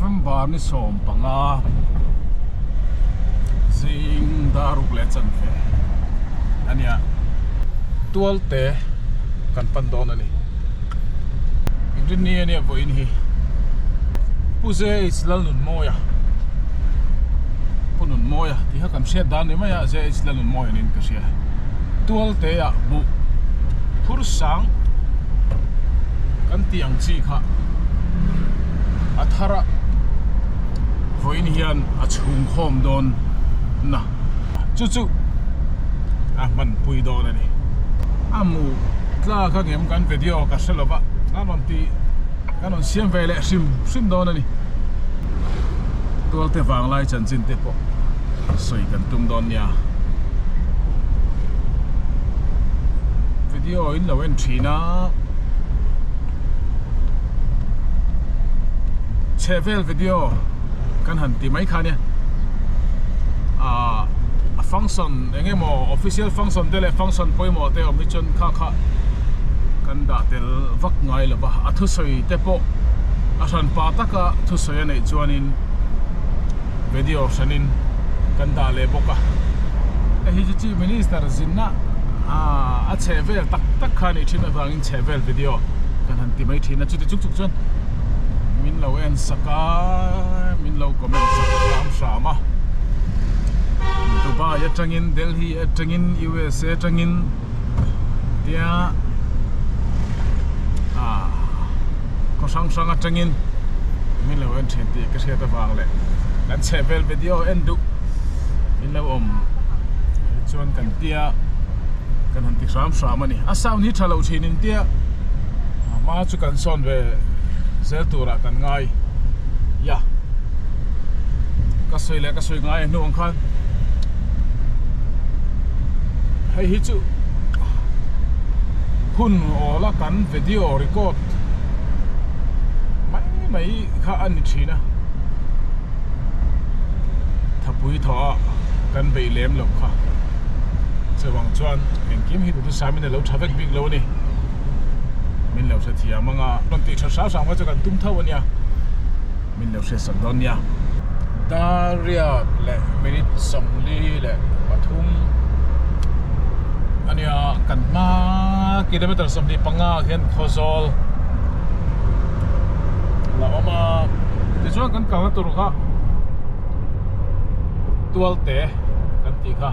November ni 15 zing dar ruk leh chanve a nia. Tualte kan pan dawn a ni. Inrinni a nia vawiin hi. Pu JH Lalnunmawia Pu Nunmawia tih kha kan hriat dan ni mai a, JH Lalnunmawia niin ka hria. Tualte ah buh phur sang kan tih ang chi kha a thar a vawiin hian a chhung khawm dawn na chu chu a hmanpui dawn a ni. A mu tlak a ngem kan video ka hre lova kan rawn ti kan rawn siam ve leh hrim hrim dawn a ni. Tualte vanglai chanchin te pawh sawi kan tum dawn nia. Video in lo en thin a. Chhe vel video kan han ti mai kha nia. Ahh a function eng emaw official function te leh function pawimawh te awm hi chuan kha kha kan dah tel vak ngai lo va. A thusawi te pawh a hran pah taka thusawi a neih chuanin video hranin kan dah leh bawk a. Hei hi chu Chief Minister zinna a chheh vel tak tak kha a nih thin avangin chheh vel video kan han ti mai thin a. Chuti chuk chuk chuan min lo en sak a, min lo comment sak hram hram a. Dubai atangin, Delhi atangin, USA atangin tia ah khaw hrang hrang atangin min lo en thin tih ka hriat avang leh kan chheh vel video en duh min lo awm chuan kan tia kan han ti hram hram a ni a sound hi tha lo thin in tia a hma chu kan sawn ve zel turah kan ngai ya ka sawi leh ka sawi ngai a hnu ang khan hei hi chu hun awla kan video record mai mai kha a ni thin a thapui thaw a kan beih lem loh kha chuvang chuan engkim hi duhthusam in a lo tha vek bik lo a ni min lo hrethiam anga rawn tih tha hrang hrang kha chu kan tum tho a nia min lo hriatsak dawn nia Dariat leh minute 43 a nia kan hma kilometer 25 ah hian Khawzawl la awm a tichuan kan kalna tur kha Tualte kan tih kha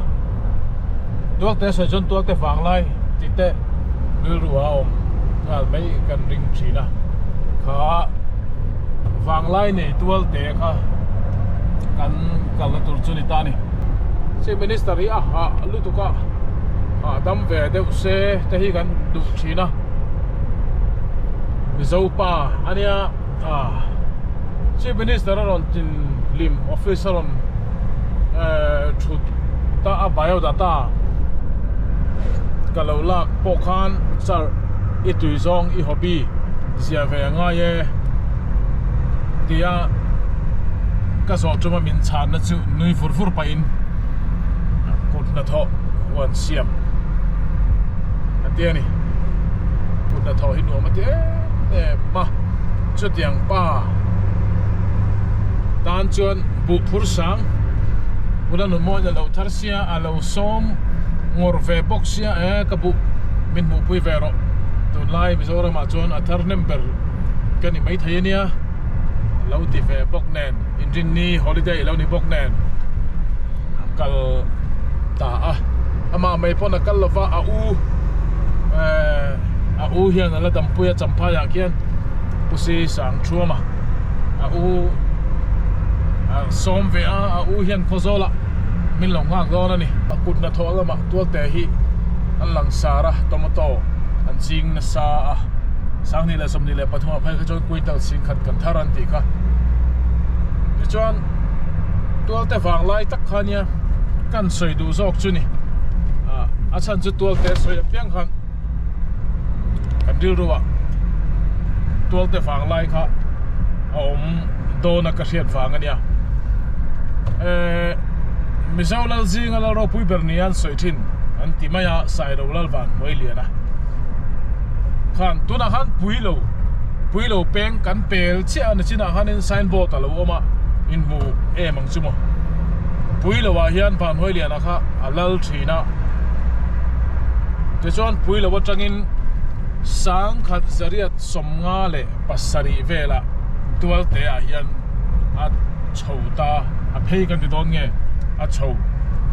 Tualte sawi chuan Tualte vanglai tih te rilru a awm nghal mai kan ring thin a kha vanglai nei Tualte kha kan kalna tur chu ni ta a ni. Chief Minister hi a hah lutuk a hahdam ve deuh se te hi kan duh thin a Mizo pa a nia ah Chief Minister a rawn tin hlim office a rawn eh thut ta a biodata ka lo lak pawh khan sir i tui zawng i hobby zia ve a ngai e tia ka zawh tuma min chhanna chu nui vur vur pahin kut hnathawh huan siam a ti a ni. Kut hnathawh hi nuam a ti em em a, chutiang pa tan chuan buh phur sang bula nun mawiin a lo thar sia a lo sawm ngawr ve bawk sia e ka buh min hmuhpui ve rawh tunlai Mizoramah chuan a thar hnem ber ka ni maithei a nia a lo ti ve bawk nen inrinni holiday a lo ni bawk nen a kal ta a amah mai pawn a kal lova a u eh a u hian a la dampui a champhai ah khian pusi sang thuam a a u a sawm ve a a u hian khawzawl ah min lo nghak dawn a ni a kut hnathawh lamah tualte hi an lang sar a tomato an ching nasa a 2023 ah phei kha chuan quintal singkhat kan thar an tih kha tichuan tualte vang lai tak kha nia kan sawi duh zawk chu ni ah a chhan chu tualte sawi apiang khan kan rilru ah tualte vang lai kha a awm dawn a ka hriat vang a nia eh Mizo lal zinga lal ropui ber nia an sawi thin an ti mai a Sailo lal van hnuai lian a khan tunah khan pui lo. Puilo peng kan pel chiah a ni chinah khanin signboard a lo awm a, in hmu em ang chu maw. Puilo ah hian Vanhuailiana kha a lal thin a, tichuan Puilo atangin sangkhat zariat sawmnga leh pasarih velah Tualte ah hian a chho ta, a phei kan ti dawn nge a chho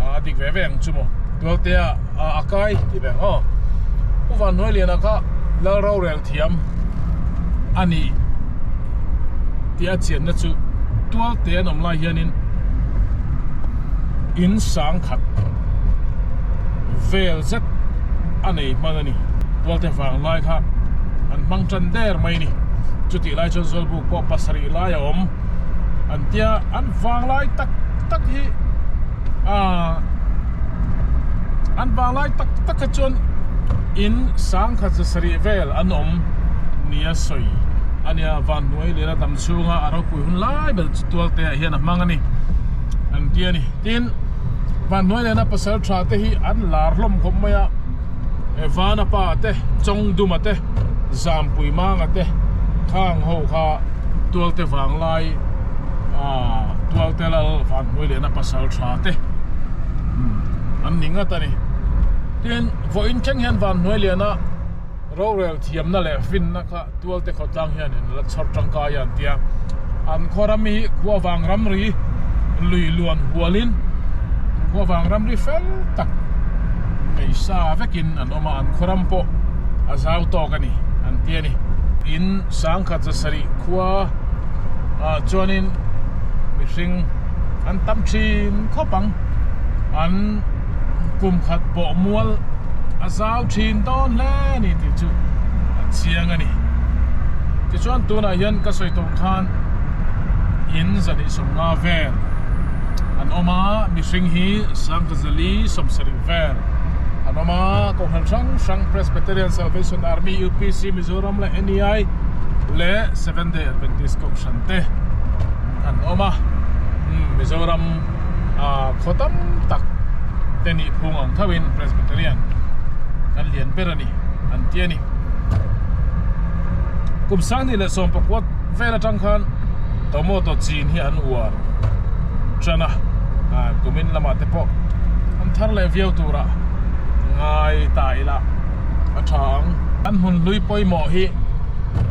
a dik ve ve ang chu maw. Tualte ah a kai ti ve ang aw. Pu Vanhnuailiana kha lal rorel thiam a ni tih a chianna chu Tualte an awm lai hianin in sang khat vel zet a nei hman a ni. Tualte vang lai kha an hmang tan der mai a ni. Chutih lai chuan Zawlbuk pawh pasarih lai a awm an tia an vang lai tak tak hi aaa an vang lai tak tak kha chuan in sangkhat zasarih vel an awm nia sawi a nia vanhnuai leh a dam chhunga a ropui hun lai ber chu tual te ah hian a hmang a ni an ti a ni tin vanhnuai lehna pasal tha te hi an lar hlawm khawp mai a Evana pa te Chawngduma te Zampui Manga te khang ho kha tual te vang lai aaa tual te lal vanhnuai lehna pasal tha te an ni ngat a ni tin vawiin thleng hian vanhnuai liana rorel thiamna leh finna kha tualte khawtlang hian in la chhawr tangkai a an ti a an khaw ram hi khua vang ramri lui luan hualin khua vang ramri fel tak nei sa vekin an awm a an khaw ram pawh a zau tawk a ni an ti a ni in sangkhat zasarih khua ah chuanin mihring an tam thin khawp ang an kum khat pawh mual a zau thin dawn hle a ni tih chu a chiang a ni. Tichuan tunah hian ka sawi tawh khan in zahnih sawmnga vel an awm a, mihring hi Sangkazali sawmsarih vel an awm a, Kohhran hrang hrang Presbyterian Salvation Army, UPC Mizoram leh NEI leh Seventh Day Adventist Kohhran te an awm a, Mizoram ah khaw tam tak te nih phung ang tho in Presbyterian an lian ber a ni an ti a ni. Kum sanghnih leh sawm pakua vel atang khan tomato chin hi an uar tan a, ah kumin lamah te pawh an thar leh viau tura ngai ta ila a tha ang. An hmun hlui pawimawh hi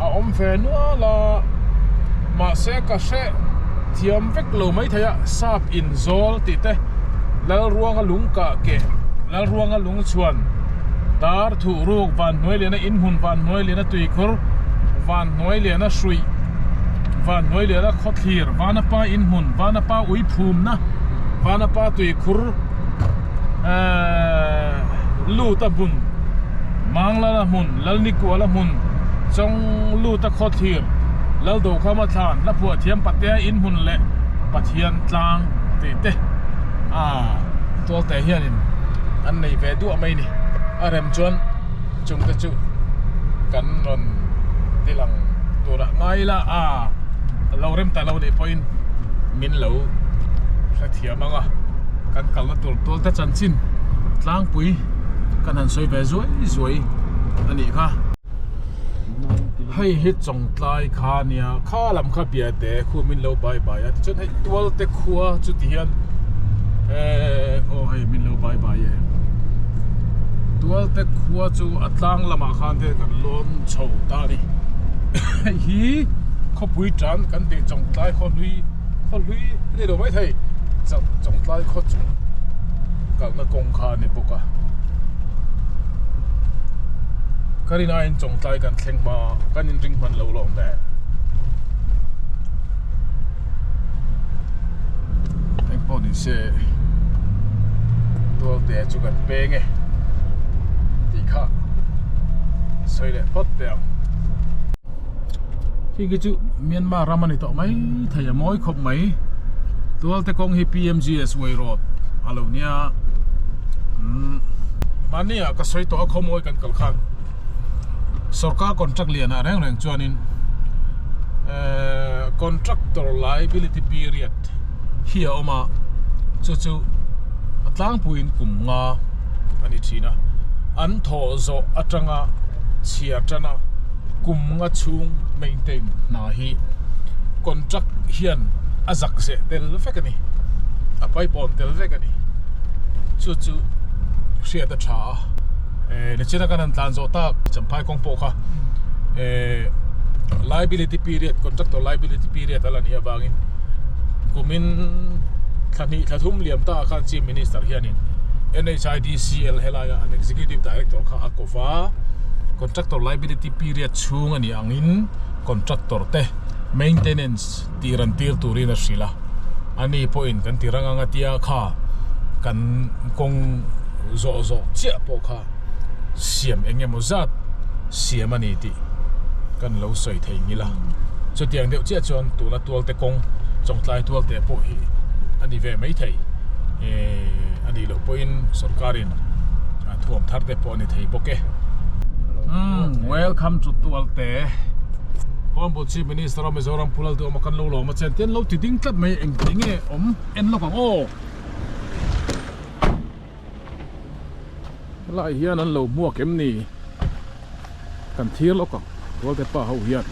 a awm ve nual a, mahse ka hre thiam vek lo maithei a, sap inzawl tih te Lalruanga lung kah keh Lalruanga lung chhuan dar thuh ruk van hnuai liana in hmun van hnuai liana tuikhur van hnuai liana hruih van hnuai liana khawthlir vanapa in hmun vanapa ui phumna vanapa tuikhur ehh luta hmun manglala hmun lalnikuala hmun chawng luta khawthlir laldokhama thlan la phuah thiam patea in hmun leh pathian tlang tih te ah tualte hianin an nei ve duah mai ni a rem chuan chung te chu kan rawn ti lang turah ngai ila a lo rem ta lo nih pawhin min lo hrethiam ang a kan kalna tur tualte chanchin tlangpui kan han sawi ve zuai zuai a nih kha. Hei hi Chawngtlai kha a nia kha lam kha biate khu min lo bai bai a tichuan hei tualte khua chu ti hian ehh aw hei min lo bai bai e tualte khua chu a tlang lamah khan te kan lawn chho ta a ni hei hi khawpui tan kan tih Chawngtlai khaw hlui khaw hlui a ni lo maithei Chawngtlai khaw chung kalna kawng kha a ni bawk a. Ka rin aiin Chawngtlai kan thleng hma a, kan inring hman lo lawm le. Engpawh ni se Tualte chu kan peng e tih kha sawi leh phawt teh ang. Khi khi chu Myanmar ram a ni tawh mai thei a mawi khawp mai. Tualte kawng hi PMGS way road a lo nia. Umm mahni ah ka sawi tawh a khawmawi kan kal khan sorkar contract lian ah reng reng chuanin ehh contractor liability period hi a awm a chu chu a tlangpuiin kum nga a ni thin a an thawh zawh atanga chhiar tana kum nga chhung. maintain hna hi contract hian a zak zeh tel vek a ni a paipawn tel vek a ni chu chu hriat a tha a eh nichina kan han tlan zawh tak champhai kawng pawh kha eh liability period contractor liability period a la nih avangin kumin thla hnih thla thum liam ta ah khan chief minister hianin nhidcl helaia an executive director kha a ko va contractor liability period chhung a nih angin contractor te maintenance tih ran tir turin a hrilh a ani pawhin kan ti rang anga tia kha kan kawng zawh zawh chiah pawh kha siam eng emaw zat siam a ni tih kan lo sawi thei ngil a chutiang deuh chiah chuan tuna tualte kawng chawngtlai tualte pawh hi a ni ve mai thei eh a nih loh pawhin sorkarin thuam thar te pawh a ni thei bawk e umm welcome to tualte Kawngpui Chief Minister a Mizoram Pu Lalduhawma kan lo lawm a chen te an lo ti ding tlat mai engti nge awm en lawk ang aw. Helai hian an lo hmuak em ni kan thir lawk ang Tualte pa ho hian.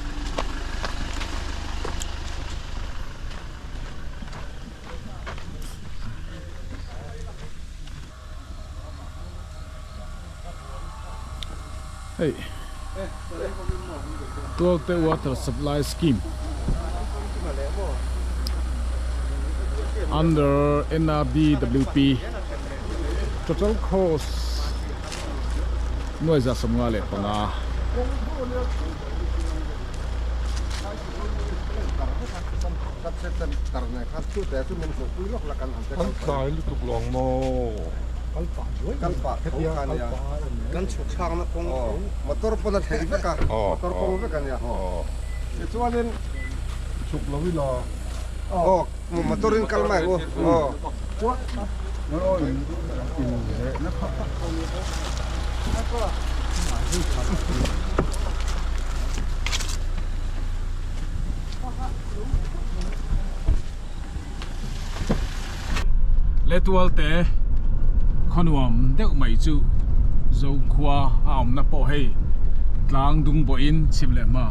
Hei Tualte water supply scheme under N_R_D_W_P total cost nuai za 55. Letual te khawnuam deuh mai chu Zokhua a awmna pawh hei tlang dung pawhin chhim leh hma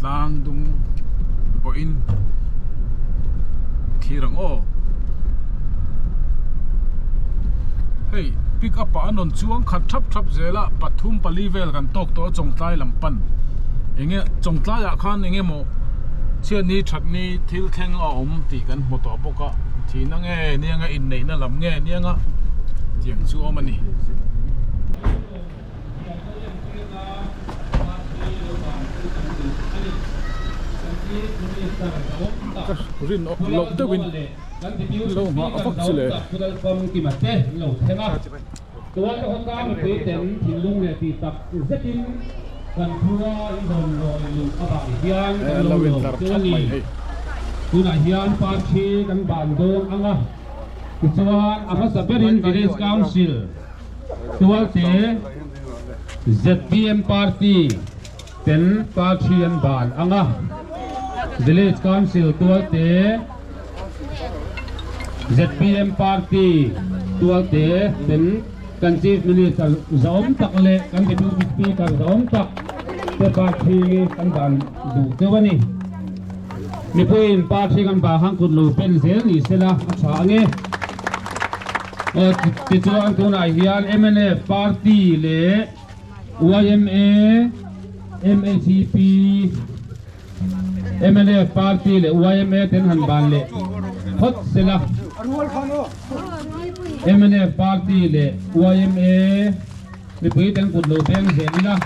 tlang dung pawhin thlir ang aw hei pick up ah an rawn chuang khat thap thap zel a pathum pali vel kan tawk tawh a chawngtlai lam pan enge chawngtlai ah khan eng emaw chhiatni thatni thil thleng a awm tih kan hmu tawh bawk a thihna nge nianga inneihna lam nge nianga tiang chu a awm a ni. Ka rin loh deuhin lo nghah vak chu le. Tuan ka khawtlang mipui ten thinlung leh tih tak zetin kan khua in rawn lawi luh avang hian kan lo lawm chu a ni. Tunah hian parthi kan ban dawn ang a, tichuan a hmasa berin Village Council Tualte zpm Party ten parthi an ban ang a, Village Council Tualte zpm Party Tualte ten kan Chief Minister zahawm tak leh kan Deputy Speaker zahawm tak te parthi kan ban duh deuh a ni. Mipuiin parthi kan bah hang kut lo pen zel ni sela a tha ang e. Aw tichuan tunah hian mnf party leh yma, MHEP, mnf party leh yma ten han ban leh phawt sela. Mnf party leh yma mipui ten kut lo beng zel ila.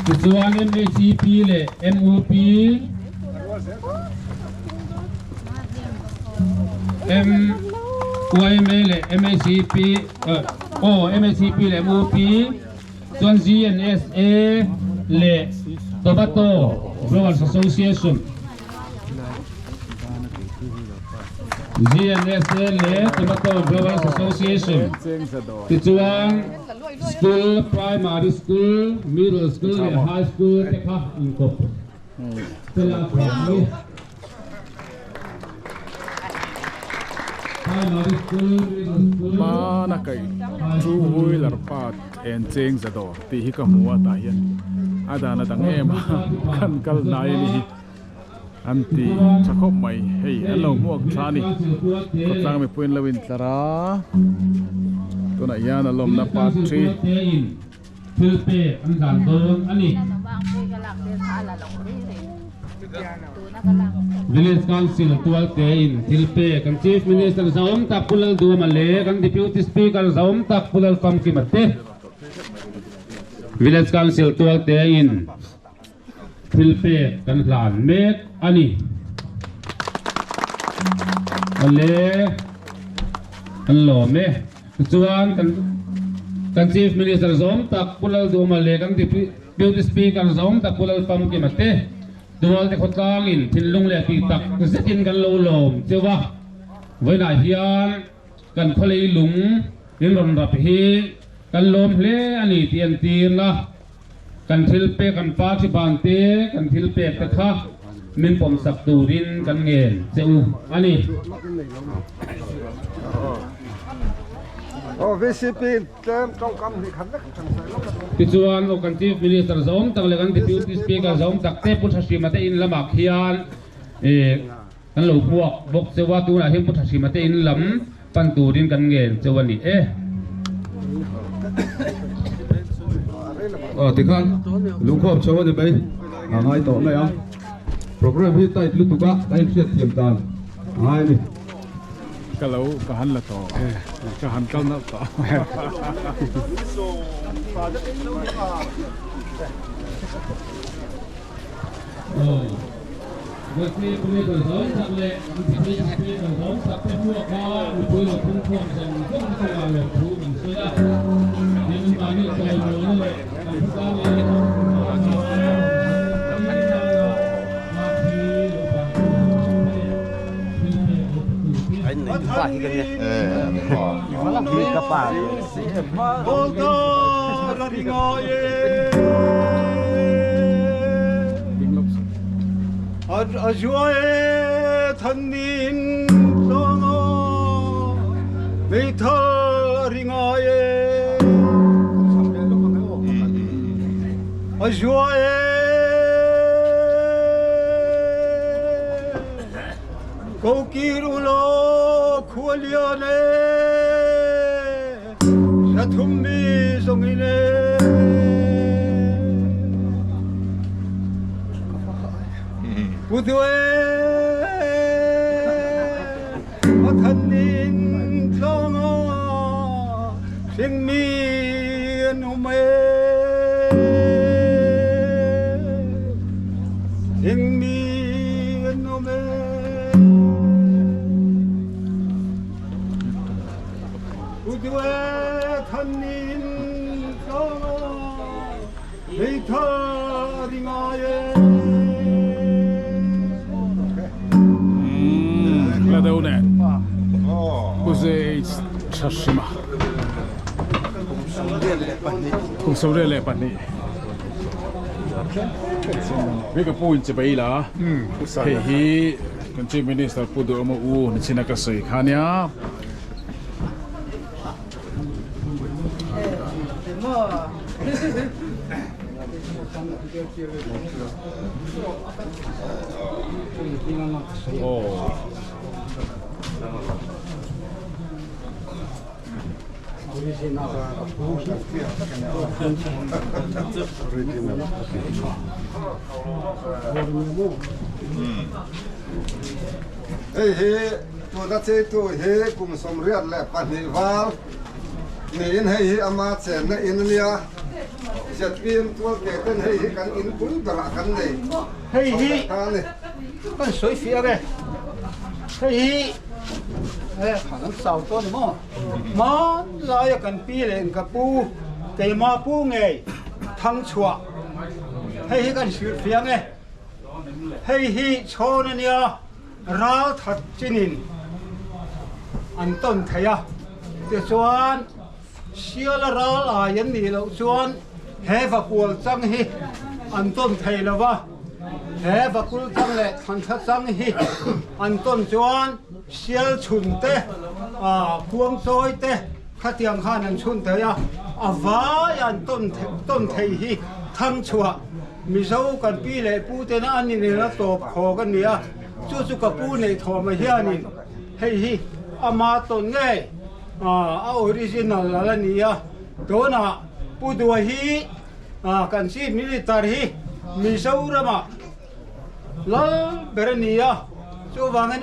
Tichuan MHEP leh MUP, MYMA leh MHEP aw MHEP leh MUP chuan GNSA leh Tomato Growers Association GNSA leh Tomato Growers Association tichuan School Primary School, Middle School leh High School te kha inkawp sela a tha ang e. Hmana kaih two wheeler path en cheng za dawr tih hi ka hmu a tah hian. a dan a dang em a kan kal hnai a ni hi an ti tha khawp mai hei an lo hmuak tha a ni khawtlang mipui an lo intlar a tunah hian a lawmna party. Thil pek an dan dawn a ni. Village Council tualte in thil pek an Chief Minister Zahawm tak Pu Lalduama leh kan Deputy Speaker Zahawm tak Pu Lalfamkima te Village Council tualte in thil pek kan hlan mek a ni. Awle kan lawm e. Tichuan kan kan Chief Minister zawm tak Pu Lalduhma leh kan Deputy Speaker zawm tak Pu Lalfamkima te Tualte khawtlangin thinlung leh tih tak zetin kan lo lawm cheu a. Vawiinah hian kan khawlei lung in rawn rap hi kan lawm hle a ni tih entirna Kan thil pek an party ban te kan thil pek te kha min pawm sak turin kan ngen che u a ni. Tichuan aw kan Chief Minister zawm tak leh kan Deputy Speaker zawm tak te Pu Thahrima te in lamah khian kan lo hmuak bawk cheu a, tunah hian Pu Thahrima te in lam Pan turin kan ngen cheu a ni e. Aw tikhan lungkhawm chho a ni mai a ngai tawh mai ang. Program hi tight lutuk a ka inhriat thiam dan a ngai a ni. Ka lo ka han la tawh ka han kal nalh tawh. Kokir ulaw khualian e Zathummi zong in e Putu e Pathan in tlawng ah hringmi an um e Hringmi an um e La deuh nen Pu ZH tha hrim a kum 22 Bika pu in chibai la hei hi kan Chief Minister Pu Duhawma u ni china ka sawi kha nia. Hei hi tuna cheitu hi kum 82 val niin hei hi ama chenna in a nia. ZPM tualte ten hei hi kan in pui berah kan nei Hei hi ta a ni. Kan sawi fiah e. Hei hi khan an sau tawh a ni maw? Hmanlaia kan pi leh ka pu keima pu ngei thang chhuah hei hi kan hrilh fiang e. Hei hi chhawn a nia ral that chinin an tawn thei a tichuan Siala ral ai an nih loh chuan he vakual chang hi an tawn thei lo va, he vakul chang leh thlanthla chang hi an tawn chuan sial chhun te, khuang chawi te khatiang khan an chhun thei a, a vai an tawn thei hi thang chhuah. Mizo kan pi leh pu tena an inelna tawp khawk a ni a, chu chu ka pu Neihthawma hianin hei hi ama tawn ngei a original a la ni a, tunah Pu Dua hi kan Chief Minister hi Mizoramah lal ber a ni a, chuvangin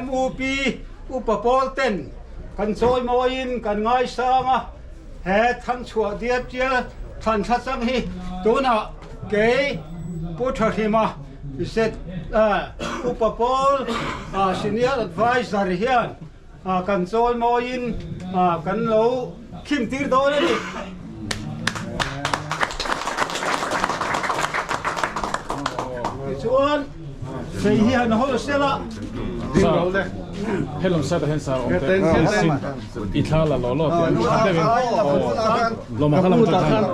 MUP upa pawl ten kan chawimawiin kan ngaisang a, he Thangchhuah dial tial thlan thla chang hi tunah kei Pu Thahrima Z upa pawl Senior Adviser hian kan chawimawiin kan lo khim tir dawn a ni. Tichuan, fei hi han hawl sela. Helam side ah hian sar awm teh sin i thla la law law tih an tha deuh in lawm a kha lam tang khan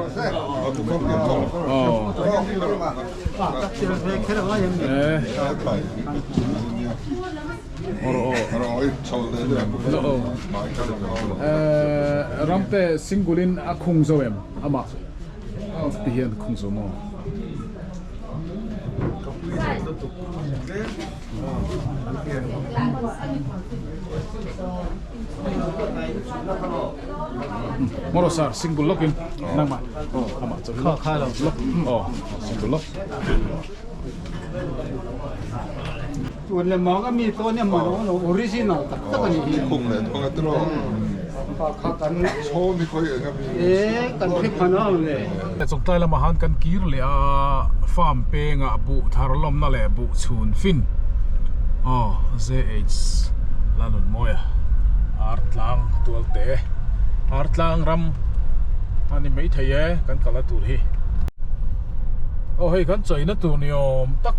Ramte singulin a khung zo em amah ti hian khung zo maw. Moro sar single lawkin nangmah amah chaw hi lawk aw single lawk. Tun leh mang ami pawh nia man lo original tak tak a nih hi. Khung leh thawng a tiraw. Pa kha kan chhawm hi khawi eng ami. E kan hre phan ang le. Chawngtlai lamah han kan kir leh a farm pengah buh thar lawmna leh buh chhun fin aw JH Lalunmawia Artlang tualte Artlang ram a ni maithei e kan kal a tur hi. Aw hei kan chaina tur ni awm tak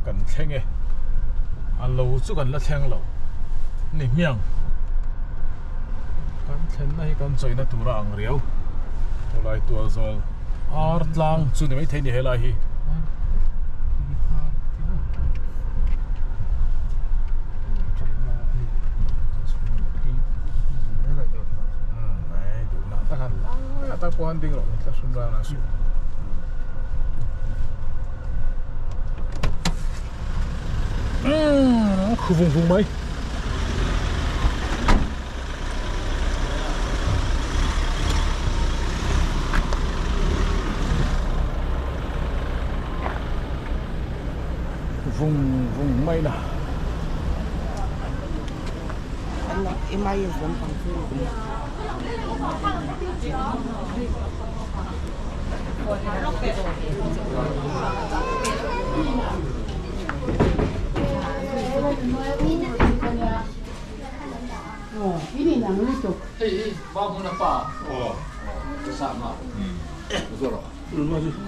kan thleng e a lo chu kan la thleng lo ni hmiang kan thlenna hi kan chaina tur a ang riau khawlai tual zawl ar tlang chu ni maithei ni helai hi. Khu vung vung mai. Vung vung mai na.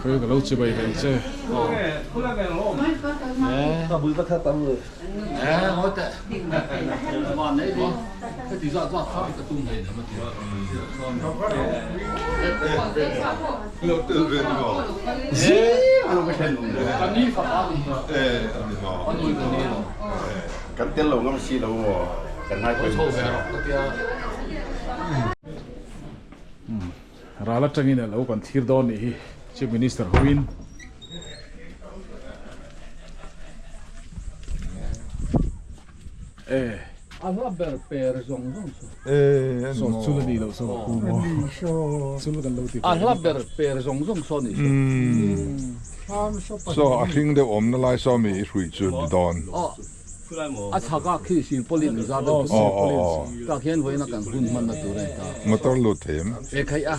Khawi ka lo chibai ve che. Kan tel lo ngam si lo maw kan ngai pawimawh si. Ral atangin a lo kan thlir dawn nih hi Chief Minister hoin. E. A hla ber per zawng zawng chu. E So chul a nih loh so pu maw. Chul kan lo ti. A hla ber per zawng zawng saw nih chu. So a hring deuh awmna lai saw mi i hrui chu ni dawn. A chhak a khi silpauline ni zat deuh chu tah khian vawiin a kan hun hmanna tur a ni ta. Motor lut thei em? E khaih a,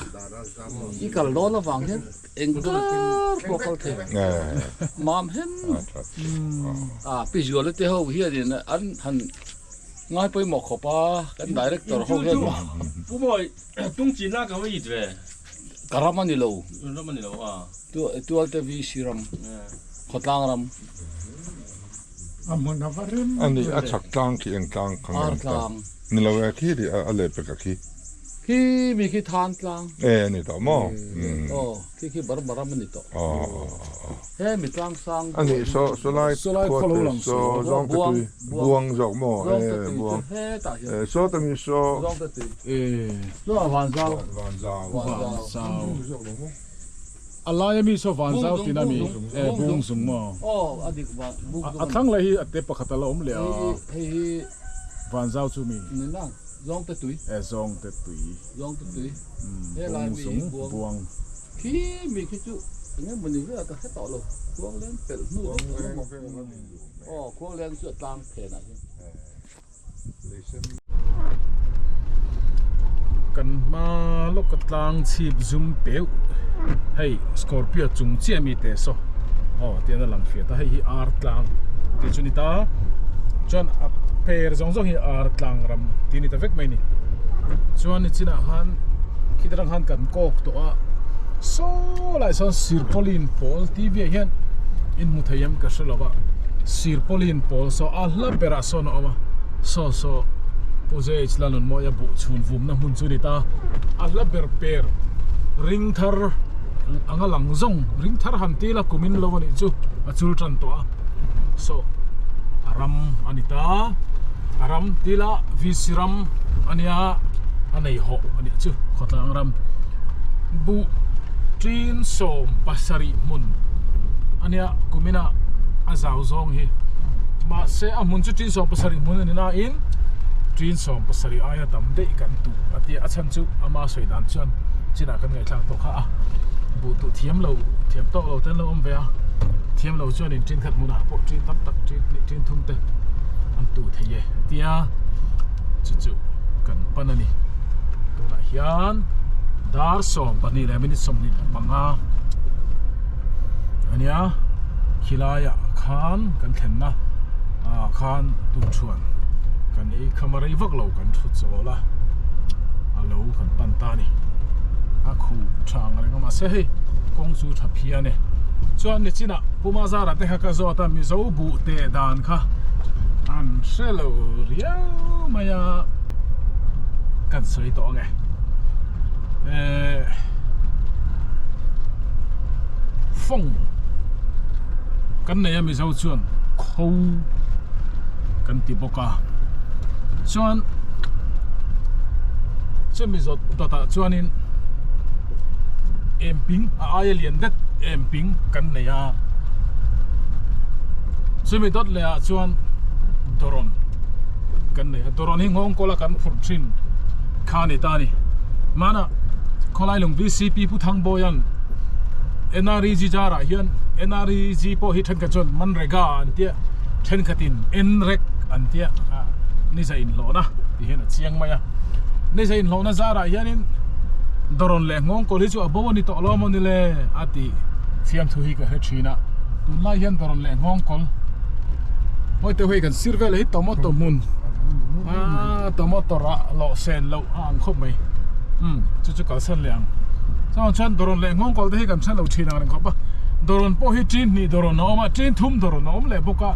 i kal dawn avang hian eng kar pawh kal thei. Mam hen a pi Zuala te ho hianin an han ngai pawimawh khawp a, kan director ho hian. Pu Mawi, tung chin la ka va it ve. Ka ram a ni lo. Ram a ni lo a. Tualte VC ram, khawtlang ram. Ani a chhak tlang khi eng tlang kha nge an ta? Ni lo e khi ri a leh pek a khi. Khi mi khi than tlang. E ani tawh maw? Aw khi khi bar bar ram ani tawh. He mi tlang sang. Ani saw saw lai khua te saw zawng te tui buang zawk maw? E buang. E saw te mi saw. Zawng te tui. E. Saw van zau. Van zau. Van zau. A laia mi saw van zau tina mi e bung zung maw? A thlang leh hi a te pakhat a la awm leh a. Van zau chu mi? E zawng te tui. Bung zung buang. Kan hma lawk a tlang chhip zum peuh hei scorpio chung chiah mi te saw aw tian a lang fiah ta hei hi ar tlang tih chu a ni ta chuan a per zawng zawng hi ar tlang ram tih a ni ta vek mai a ni chuan nichinah khan khita tang khan kan kawk tawh a saw lai sawn sirpawlin pawl tv ah hian in hmu thei em ka hre lo va sirpawlin pawl saw a hla berah sawn a awm a saw saw Pu JH Lalnunmawia buh chhun vumna hmun chu a ni ta a hla ber per ring thar anga lang zawng ring thar han ti ila kum in lo a nih chu a chul tan tawh a saw a ram a ni ta a ram ti ila VC ram a nia a nei hawh a nih chu khawtlang ram buh tin 17 hmun a nia kum ina a zau zawng hi mahse a hmun chu tin 17 hmun a ni nain tin 17 aia tam daih kan tuh a tia a chhan chu ama sawi dan chuan chinah kan ngaihthlak tawh kha a buh tuh thiam lo thiam tawk lo te an lo awm ve a thiam lo chuanin tin khat hmunah pawh tin tam tak tin hnih tin thum te an tuh thei e a tia chu chu kan pan a ni tunah hian dar 12 leh minute 25 ania khilaiah khan kan thlenna ah khan tukṭhuan kan ei kham a rei vak lo kan thu chawl a a lo kan pan ta a ni a khuh tha ang reng a mahse hei kawng chu tha phian e chuan nichinah Pu Mazara te kha ka zawt a Mizo buh teh dan kha an hre lo riau mai a kan sawi tawh ang e ehh fawng kan nei a Mizo chuan kho kan ti bawk a chuan chumi zawt dawtah chuanin emping a aia lian det emping kan nei a chumi dawt leh ah chuan dawrawn kan nei a dawrawn hi nghawng kawla kan phurh thin kha a ni ta a ni hmanah khawlai lung vcp Pu Thangbawia'n NREG zarah hian NREG pawh hi thenkhat chuan Manrega an tia thenkhatin NREG an tia ni za inhlawhna tih hian a chiang mai a ni za inhlawhna zarah hianin dawrawn leh nghawng kawl hi chu a bo a ni tawh lo amaw ni le a tih fiamthu hi ka hre thin a tunlai hian dawrawn leh nghawng kawl hawi te hei kan sir vel hi tomato hmun aaa tomato rah lawh sen loh a ang khawp mai umm chu chu kalsan leh ang chuan chuan dawrawn leh nghawng kawl te hi kan hre lo thin ang reng khawp a dawrawn pawh hi tin hnih dawrawn a awm a tin thum dawrawn a awm leh bawk a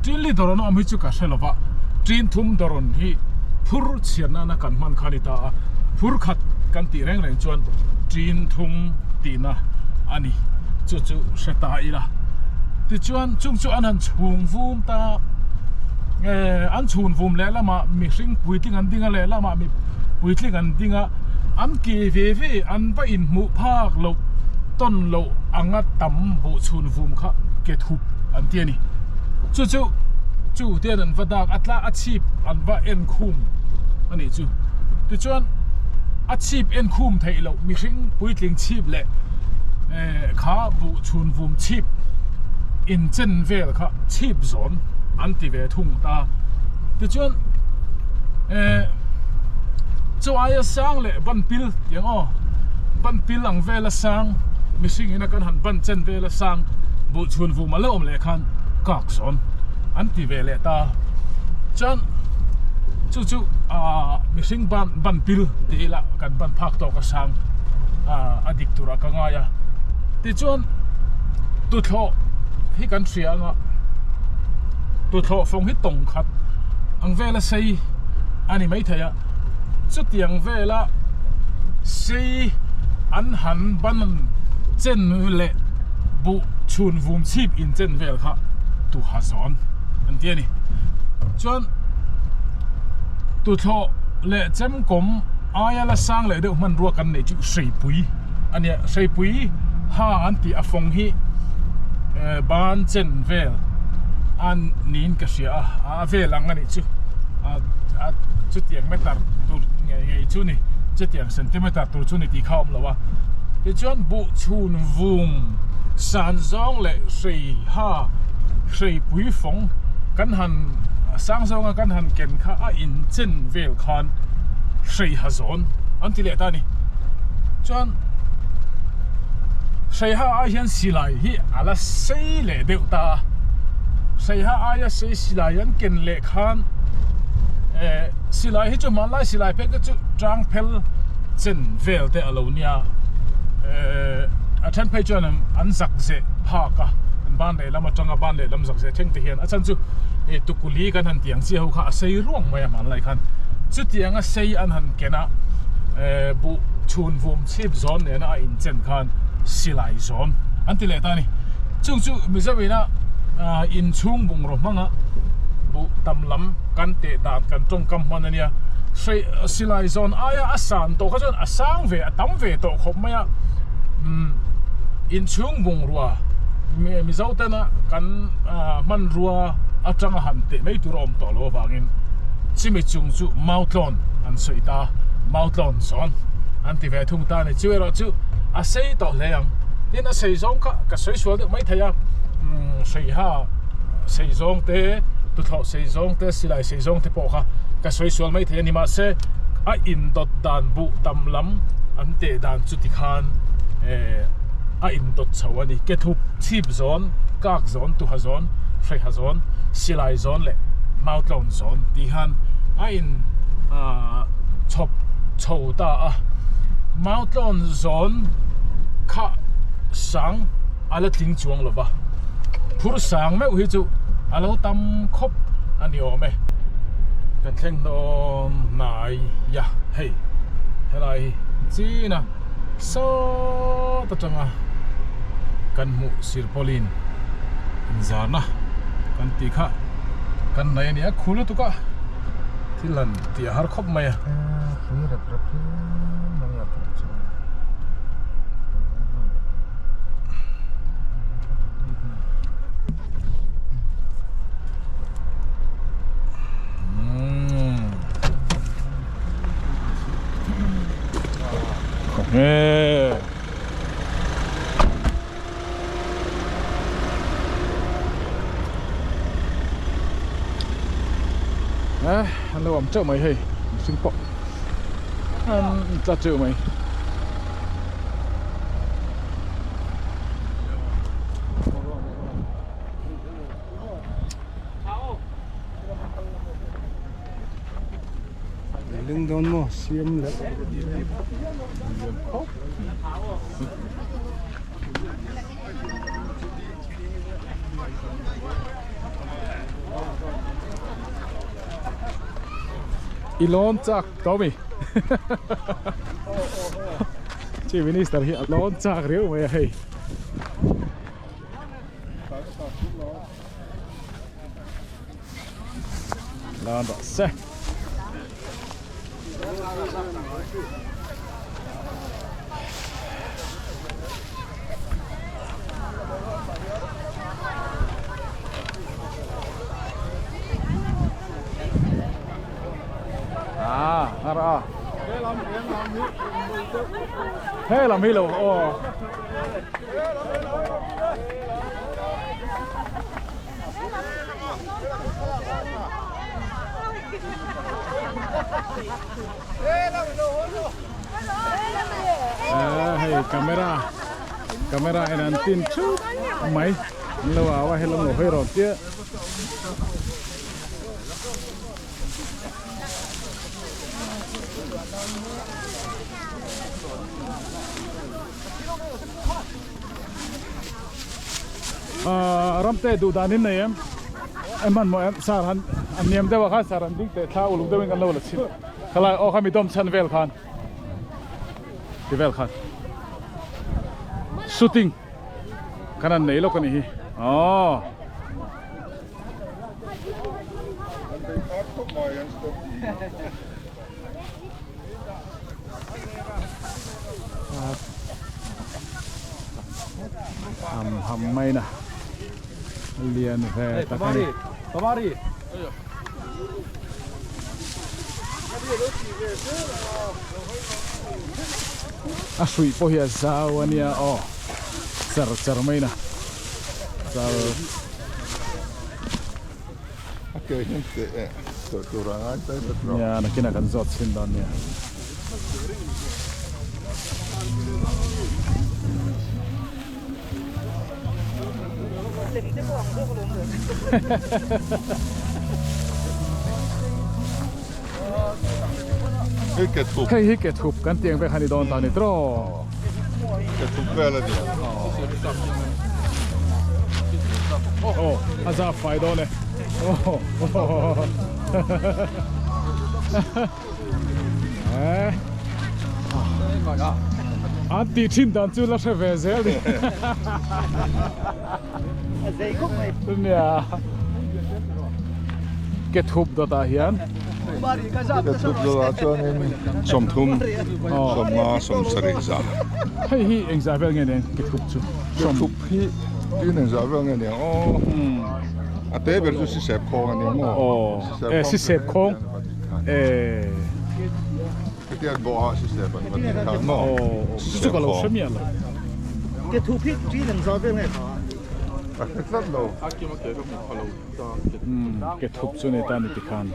tin li dawrawn a awm hi chu ka hre lo va tin thum dawrawn hi phur chhiar nana kan hman kha a ni ta a phur khat kan tih reng reng chuan tin thum tihna a ni chu chu hre ta ila tichuan chung chu an han chhung vum ta eh an chhun vum leh lamah mihring puitling an ding a leh lamah mi puitling an ding a an ke ve ve an va inhmuh phak loh tawn loh anga tam buh chhun vum kha ke thup an ti a ni chu chu chu te an va dak a tla a chhip an va en khum a nih chu tichuan a chhip en khum theih loh mihring puitling chhip leh eh kha buh chhun vum chhip inchen vel kha chhip zawn an ti ve thung ta tichuan eh chu aia sang leh ban pil tih ang aw ban pil ang vela sang mihring ina kan han ban chen vela sang buh chhun vum a la awm leh khan kak zawn an ti ve leh ta chuan chu chu ah mihring ban ban pil tih ila kan ban phak tawk a sang ah a dik turah ka ngai a tichuan tuthlawh hi kan hria anga tuthlawh fawng hi tawng khat ang vela sei a ni maithei a chutiang vela sei an han ban chen leh buh chhun vum chhip in chen vel kha tuha zawn an ti a ni chuan tuthlawh leh chemkawm aia la sang leh deuh hmanrua kan neih chu hreipui a nia hreipui. Ha an tih a fawng hi ban chen vel a niin ka hria a, a vel ang a nih chu a chutiang meter tur ngei ngei chu ni chutiang centimeter tur chu ni tih kha a awm lo a tichuan buh chhun vum san zawng leh hrei ha hrei pui fawng kan han sang zawnga kan han ken kha a inchen vel khan hrei ha zawn an ti leh ta a ni chuan Hreiha ai hian silai hi a la sei leh deuh ta a, Hreiha aia sei silai an ken leh khan eh silai hi chu hmanlai silai phei te chu tang phel chen vel te a lo nia eh a then phei chuan an zak zeh phak a an ban lehlam atanga ban lehlam zak zeh thleng te hian a chhan chu eh tukuli kan han tih ang chi ho kha a sei ruang mai a hmanlai khan chutianga sei an han ken a eh buh chhun vum chhip zawn nena a inchen khan silai zawn an ti leh ta a ni. Chung chu Mizo ina inchhung bungraw hmanga buh tam lam kan teh dan kan tawngkam hman a nia. Hrei silai zawn aia a san tawh kha chuan a sang ve a tam ve tawh khawp mai a. Umm inchhung bungrua Mizo tena kan hmanrua atanga han teh mai tur a awm tawh loh avangin chumi chung chu mautlawn an sawi ta a, mautlawn zawn an ti ve thung ta a ni. Chu erawh chu a sei tawh hle ang. Tin a sei zawng kha ka sawi sual deuh mai thei a, umm hreiha sei zawng te, tuthlawh sei zawng te, silai sei zawng te pawh kha ka sawi sual mai thei a ni. Mahse a indawt dan buh tam lam an teh dan chu tikhan eh a indawt chho a ni. Ke thup chhip zawn, kak zawn, tuha zawn, hreiha zawn, silai zawn leh mautlawn zawn tih khan a in ah chhawp chho ta a. Mautlawn zawn kha sang a la tling chuang lo va, phur sang meuh hi chu a lo tam khawp a ni awm e. Kan thleng dawn hnai a, hei helai hi china sawt atanga kan hmuh sirpawlin inzarna kan tih kha kan nei a ni a, khu lutuk a thil han tih a har khawp mai a. An lo awm teuh mai hei mihring pawh an tla teuh mai. Leng dawn maw siam leh I lawn chak tawh mi Chief Minister hi a lawn chak riau mai a hei. Lawn rawh se. À, ra. He lam hi lo aw. Hei camera camera en an tin thup mai an lo au a helam lo hawi rawn chiah. Ramte duh dan in nei em em hmanhmawh em sar han an niam deuh ah khan sar an ding teh thla uluk deuhin kan lo la chhin khalai aw kha mi dawm chhan vel khan ti vel khan shooting khan an nei lawk a nih hi aw. Ham ham mai na lian ve tak a ni. A hruih pawh hi a zau a nia aw char char mai na char. A ke hian teh eh tawh tur a ngai tlai vat lo. Nia nakinah kan zawt chhin dawn nia. Hei hi ke thup kan tih ang vek a ni dawn ta a ni tawh. Ke thup vel a ni. Aw a zap fai dawn e. An tih thin dan chu la hre ve zel ni. Nia. Ke thup dawt ah hian. Ke thup dawt ah chuanin sawmthum, sawmnga, sawmsarih za. Hei hi engzah vel nge niang ke thup chu? Ke thup hi tin engzah vel nge niang aw. A te ber chu sisep khawng a ni maw? Aw, e sisep khawng e. Khatiang bawhah sisep an va tih khan maw? Aw, chu chu ka lo hre miah lo. Ke thu phit ṭi nang zaw vel nge kha? Ka hre tlat lo. Ke thup chu nei ta ni tikhan.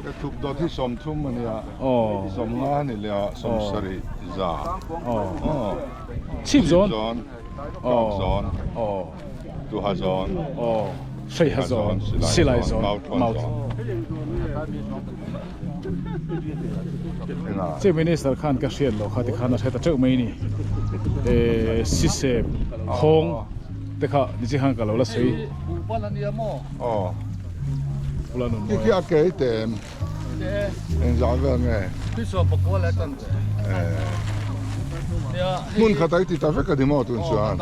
Ke thup dawt hi 30 a nia. Aw. 50 a ni leh a, 70 za. Aw. Chhip zawn. Chhip zawn. Kak zawn. Aw. Tuha zawn. Aw. Hreiha zawn. Silai zawn. Mau zawn. Chief Minister khan ka hriat loh kha tikhan a hre ta teuh mai ni. Sisep khawng te kha nichi khan ka lo la sawi. Aw. Khi khi a kei tem. Engzah vel nge? Hmun khat a i ti ta vek a ni maw tun chuan?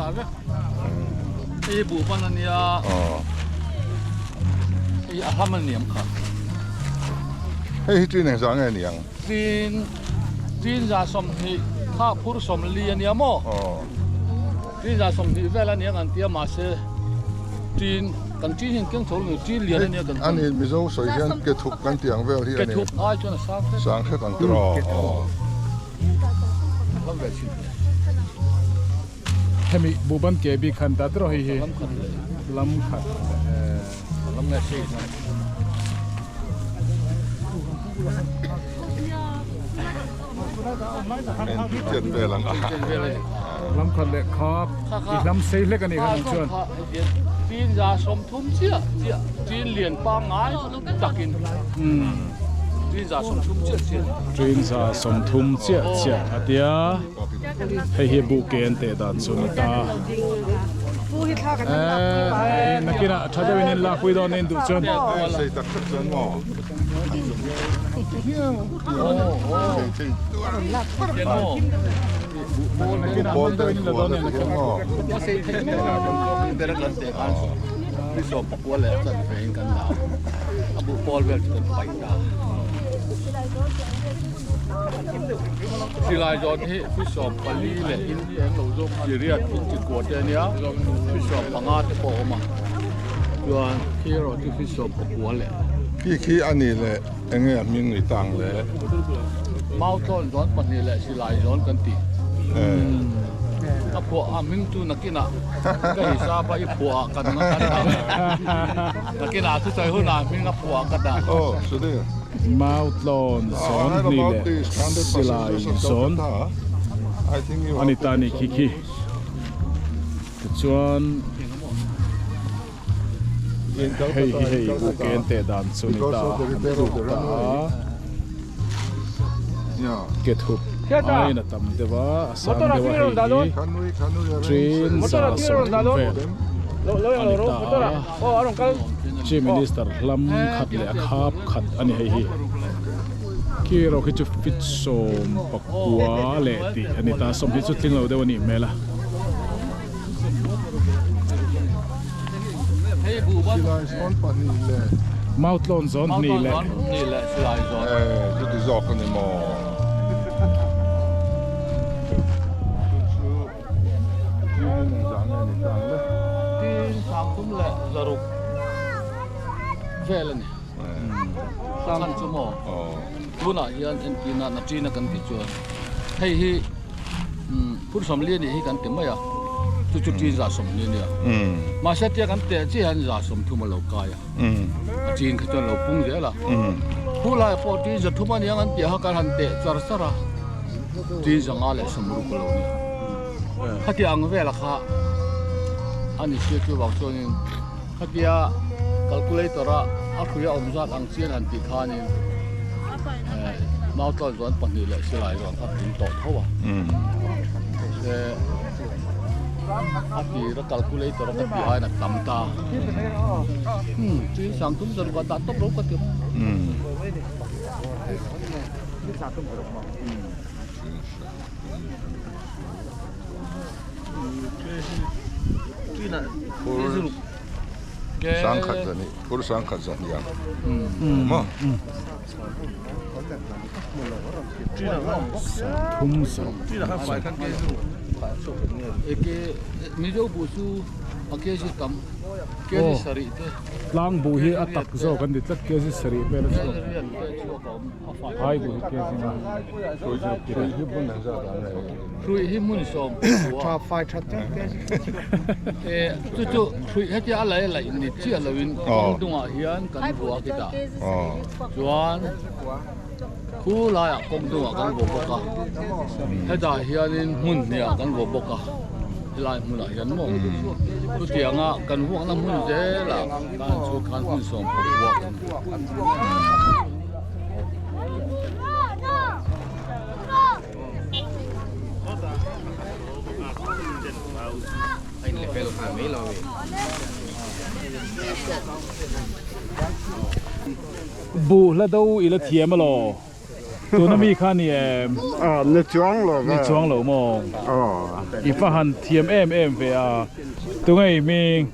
Hei hi tin engzah nge ni ang? Ani Mizo sawi hian ke thup kan tih ang vel hi a ni. Sang hret ang tiraw aw. Hemi buhban ke bik khan ta tiraw hei hi lam khat Lam khat leh khap i hlam sei hlek a nih kha nang chuan. Tin za 30 chiah chiah tin lian pangngai takin tin za 30 chiah chiah. Tin za 30 chiah chiah a tia hei hi buh ke an teh dan chu ni ta. Eh nakinah tha deuhin in lakpui dawn a induh chuan. Silai zawn hi 24 leh Siriat inchikua te ania 15 te pawh a awm a chuan khi erawh chu 19 leh. Khi khi a ni leh eng nge a hming ni tang le? Mautlawn zawn pahnih leh silai zawn kan ti. A phuah a hming chu nakinah ka hisap a i phuah ah kan kan dah. Nakinah thusawi hunah hming a phuah ah ka dah. Aw Sudhir. Mautlawn zawn hnih leh silai zawn a ni ta ni khi khi. Tichuan hei hi hei u ken teh dan chu ni ta a an tluk ta a ke thup aiin a tam deuh a a sang deuh a hei hi train za 30 vel a ni ta a Chief Minister hlam khat leh a khap khat a ni hei hi khi erawh khi chu feet 19 leh tih a ni ta 20 chu tling lo deuh a nih hmel a. Mautlawn zawn hnih leh. Chuti zawk a ni maw? hian engzah nge ni ta ang le? Tin sangthum leh zaruk vel a ni. A chhan chu maw tunah hian entirna Naṭina kan tih chuan hei hi phur sawmli a nih hi kan ti mai a, chu chu ṭin zah sawmli a nia. Mahse tia kan teh chiah hian zah sawmthum a lo kai a, a ṭin kha chuan a lo pung zel a. Khu laiah pawh ṭin zathum a niang an tih a kha kan han teh char char a, ṭin zanga leh sawmruk a lo ni. Khatiang ang vela kha a ni sia chuvang chuanin khatia calculator a a hrui a awm zat ang chian han tih khanin eh mau tlawn chuan pahnih leh silai chuan kha tling tawh tho a mahse a tir a calculator a ka tih aiin a tam ta hmm chuin sang tum zawrh ka dah tawp lo ka ti mai. Sangkhat zahnih phur sangkhat zahnih ang maw. Thum saruk. Tlang buh hi a tak zawk an ti tlat kg sarih vel a chhuak. Phai buh hi kg nga. Hruih hi hmun sawm tha fai tha te e chu chu hruih hetia a lai laih ni chiah loin kawng dungah hian kan vua kita chuan khu laiah kawng dungah kan vua bawk a hetah hianin hmun hniah kan vua bawk a helai hmunah hian maw chutianga kan vuakna hmun zelah khan chu khan hmun sawm pawh vuak a ni. Buh hla do i la thiam alaw? Tuna mi kha ni em? Ni chuang lo ve. Ni chuang lo maw? I va han thiam em em ve a. Tunge i hming?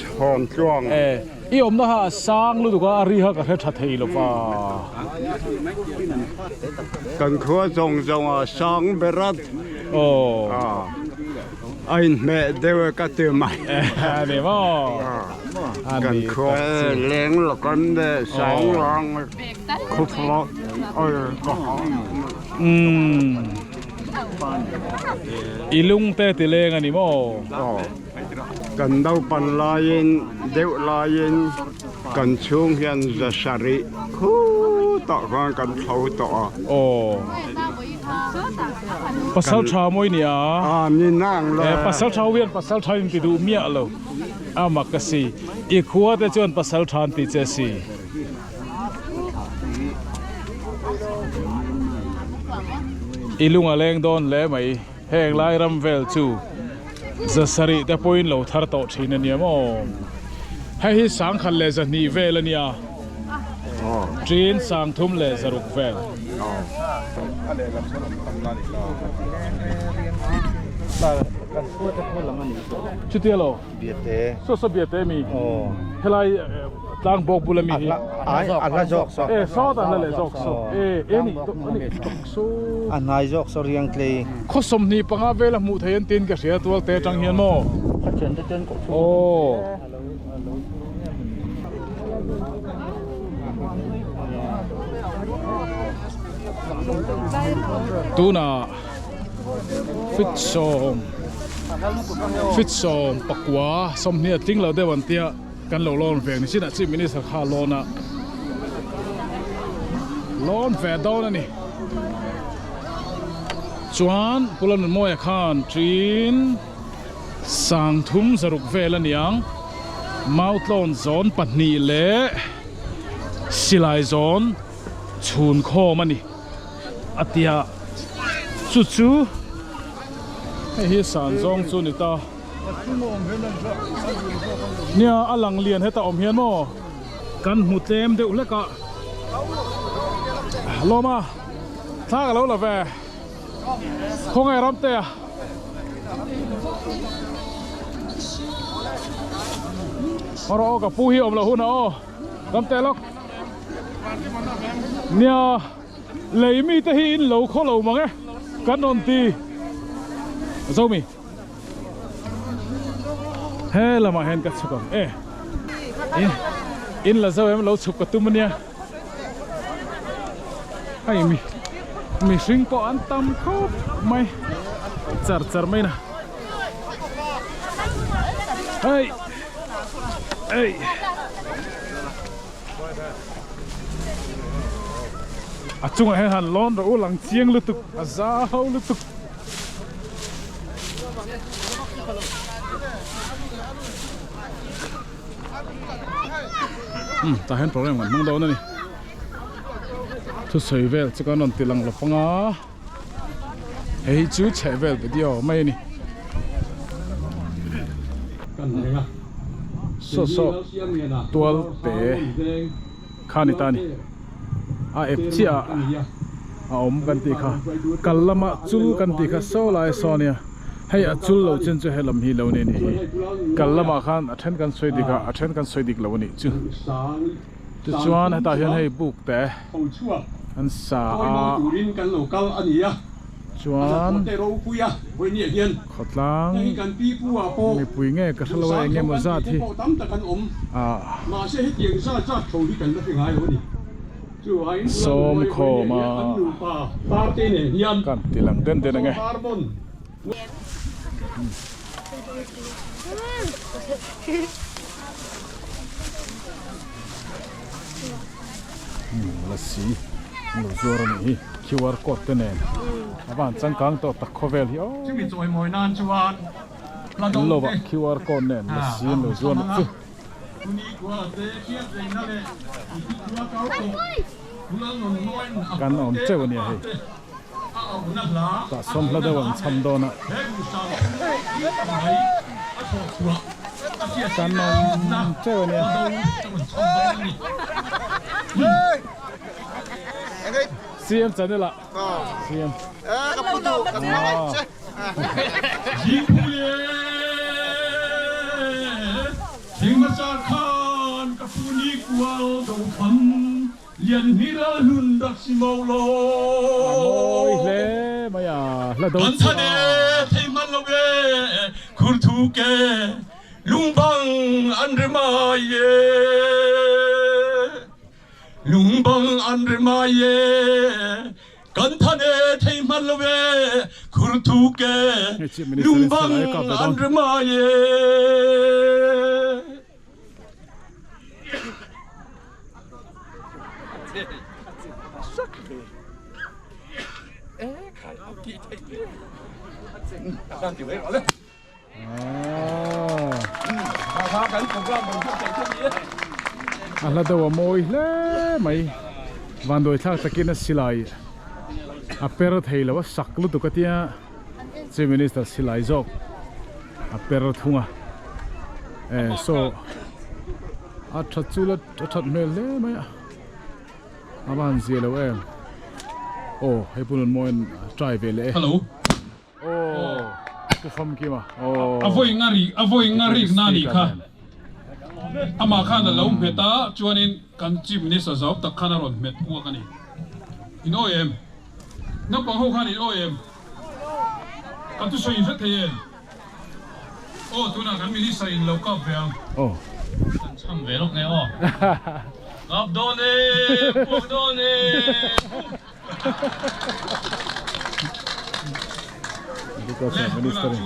Chhawn tluang. I awmna kha a sang lutuk a, a ri kha ka hre tha thei lo va. Kan khua zawng zawng a sang ber a. Aw. A inhmeh deuh e ka ti mai. A ni maw? Kan khua leng lawk an sang lang khawphlawh ka ha. Umm. I lungte ti leng a ni maw? Aw. Kan naupan laiin deuh laiin kan chhung hian za sarih khutah khan kan thlo tawh a. Aw. Pasal tha mawi nia. A ni nang le. Pasal tha ho hian pasal tha in ti duh miah lo. A mak ka si. I khua te chuan pasal tha an ti che si. I lung a leng dawn hle mai. Heng lai ram vel chu zasarih te pawhin lo thar tawh thin a nia maw? Hei hi sangkhat leh zahnih vel a nia, ṭin sangthum leh zaruk vel. Chutia lo? Saw saw biate mi? Helai tlang bawk bula mi hi? A hla zawk saw. E sawtah hla leh zawk saw. E e ni a ni. A hnai zawk saw riang tlei. Khaw 25 vela hmuh theih an tin ka hria tual te atang hian maw? Khaw chen te chuan kawh chhung. Aw. Tunah fit sawm fit sawm pakua 20 a tling lo deuh an tia. Kan lo lawn ve ni chinah Chief Minister kha a lawn a, lawn ve dawn a ni. Chuan Pu Lalnunmawia khan ṭin sangthum zaruk vel a niang, Mautlawn zawn pahnih leh Silai zawn chhun khawm a ni a ti a, chu chu hei hi san zawng chu a ni ta. Nia a lang lian heta awm hian maw kan hmu tlem deuh hlek a lawm a thla ka lo la ve khawnge ramte a awrh aw ka pu hi awm loh hunah aw ramte lawk nia. Lei mite hi in lo khaw lo mang e kan rawn ti Zomi. He lamah hian ka chhuk ang e. In in la zo em lo chhuk ka tum ania. Hei mi mihring pawh an tam khawp mai char char mai na. Hei ei. A chungah hian han lawn rawh u lang chiang lutuk a zau lutuk. Umm tah hian program kan hmang dawn a ni. Thusawi vel chu kan rawn ti lang lo panga hei hi chu chheh vel video mai a ni. Saw saw tual te kha ni ta a ni a ep chiah ah a awm kan tih kha kal lama chul kan tih kha saw lai saw nia hei a chul lo chin chu helam hi lo ni a nih hi kal lamah khan a then kan sawi dik a a then kan sawi dik lo a nih chu tichuan hetah hian hei buk te an sa a. Chuan khawtlang mipui nge ka hrelo a eng emaw zat hi ah sawm khawm a kan ti lang den den ang e. Lassi an lo zuar a nih hi QR code te nen a van changkang tawh tak khawvel hi aw an lo ah QR code nen lassi an lo zuar nuk chu. Kan awm teuh a nia hei tah sawn hla deuh an cham dawn a. Kan awm teuh a nia. CM channel ah CM. A mawi hle mai a, hla do chu a. Hei Chief Minister in silai a kap ve dawn. A hla deuh a mawi hle mai vanduai thlak takin a silai a per thei lo a sak lutuk a tia chief minister silai zawk a per thung a eh saw a that chu la a that hmel hle mai a a va han zia lo em aw hei pawh nun mawiin a try ve leh e. Aw pu famkim a aw. A vawi nga ri a vawi nga rik na nih kha amah khan a lo hmet a chuanin kan chief minister zau tak khan a rawn hmet uak a ni. In awi em? Naupang ho khan in awi em? Ka thusawi in hre thei em? Aw tunah kan minister in lo kap ve ang. Aw. Kan chham ve lawk nge aw. Kap dawn e, puak dawn e. Agriculture Minister in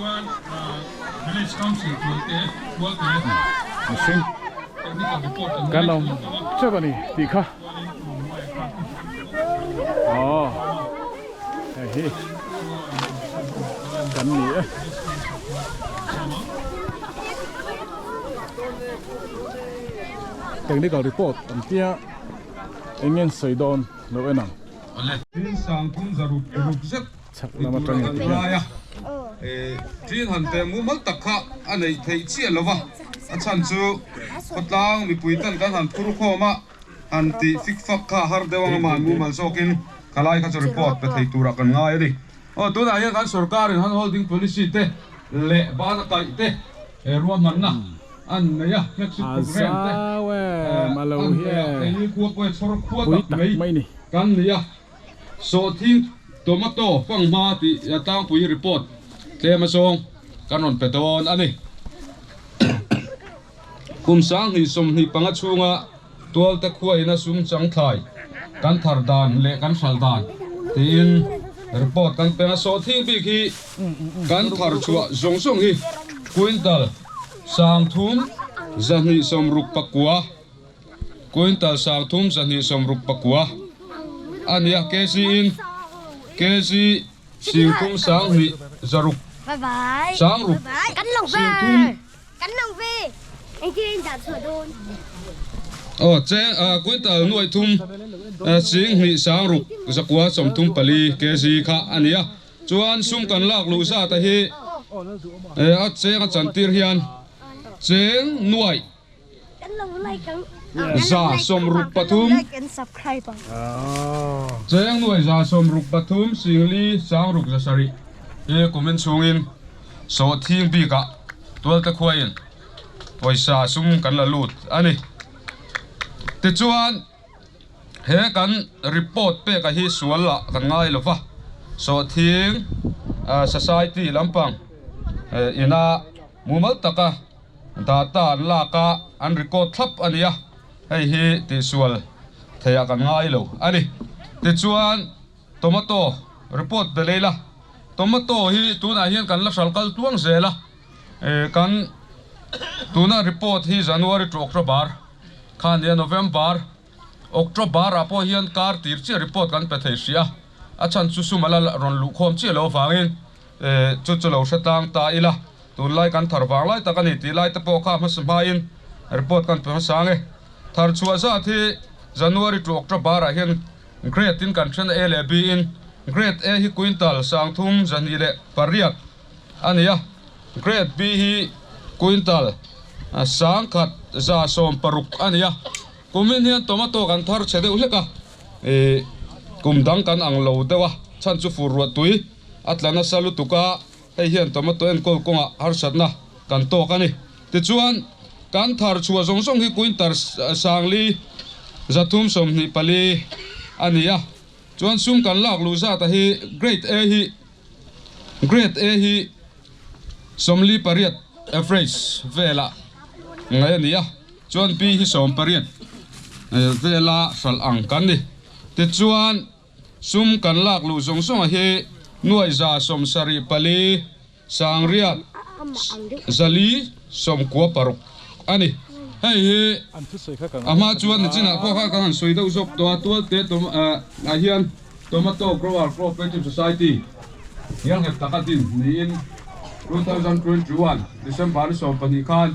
mihring kan awm teuh a ni tih kha aw hei hi kan ni e. Technical report an tia eng nge an sawi dawn. Lo en ang. Tin sang thum za ruk ruk zet Chhak ni lam tur atangin a ti kan hian. ngai a. Tin han pe mumal tak kha a neih theih chiah lo va, a chhan chu khawtlang mipui ten kan han phur khawm a, han tih fik fak kha a har deuh ang a, mahni mumal zawkin khalai kha chu report pe thei turah kan ngai a ni. Aw tunah hian kan sorkarin han holding policy te leh bana kaih te ruahmanna an nei a, flagship A program te zau em a lo an hi nei a, e. keini khua pawh hi chhawr khua Pui tak tak mai mai ni. kan ni a. Sawhthing tomato fanghma tih a tlangpui report tlem azawng kan rawn pe dawn a ni. Kum 2025 chhunga Tualte khua ina sum chang thlai kan thar dan leh kan hral dan tiin report kan peng a. Sawhthing bik hi kan thar chhuah zawng zawng hi quintal 3269, quintal 3269 a ni a, kg in kg 3600 6 singthum. Aw che quintal nuaih thum 26 934 kg kha a ni a, chuan sum kan lak luh zat a hi a cheng a chantir hian cheng nuaih 163, cheng nuaih 163 4 607 hi kumin chhungin sawhthing bikah Tualte khuain pawisa sum kan la lut a ni. Tichuan he kan report peka hi sual lah kan ngai lo va, sawhthing society lampang ina mumal taka data an lak a, an record thlap a ni a, hei hi tihsual theihah kan ngai lo a ni. Tichuan Tomato report pe lei la, tomato hi tunah hian kan la hral kal tluang zel a, kan tuna report hi January to October kha nia November October ah pawh hian kar tir chiah report kan pe thei hrih a, a chhan chu sum a la rawn luh khawm chiah lo avangin chu chu lo hre tlang ta ila, tunlai kan thar vang lai tak a ni tih lai te pawh kha hmasa hmain report kan pe hmasa ang e. Thar chhuah zat hi January to October ah hian Grade in kan then A leh B in. Grade A hi quintal 3208 a ni a, Grade B hi quintal 1160 a ni a. Kumin hian tomato kan thar chhe deuh hlek a, ih kum dang kan ang lo deuh a, chhan chu fur ruah tui a tla nasa lutuk a, hei hian tomato enkawl kawngah harsatna kan tawk a ni. Tichuan, kan thar chhuah zawng zawng hi quintal 5324 a ni a, chuan sum kan lak luh zat a hi grade A hi grade A hi 48 average velah ngaih a ni a, chuan B hi 18 vela hralh ang kan ni. Tichuan. Sum kan lak luh zawng zawng a hi nuai 74 sangriat 4 96 a ni. Hei hi a hma chuan nichinah pawh khan kan han sawi deuh zawk tawh a, Tualte ah hian Tomato Grower Cooperative Society hian nghet taka din niin 2021 December ni 12 khan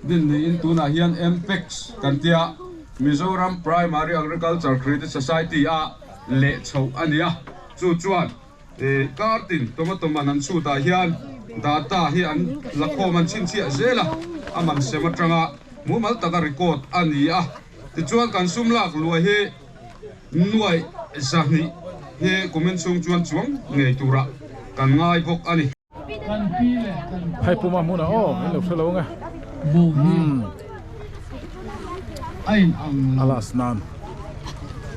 din niin tunah hian MPEX kan tia. Mizoram Primary Agriculture Credit Society a leh chhoh a ni a, chu chuan kar tin tomato man an chhutah hian data hi an la khawm an chhinchhiah zel a, a man sem atanga mumal taka record a ni a. Tichuan kan sum lak luah hi nuaih 200 hi kumin chhung chuan chuang ngei turah kan ngai bawk a ni. Hei puma hmunah aw in lo hre lo ang e. A last nan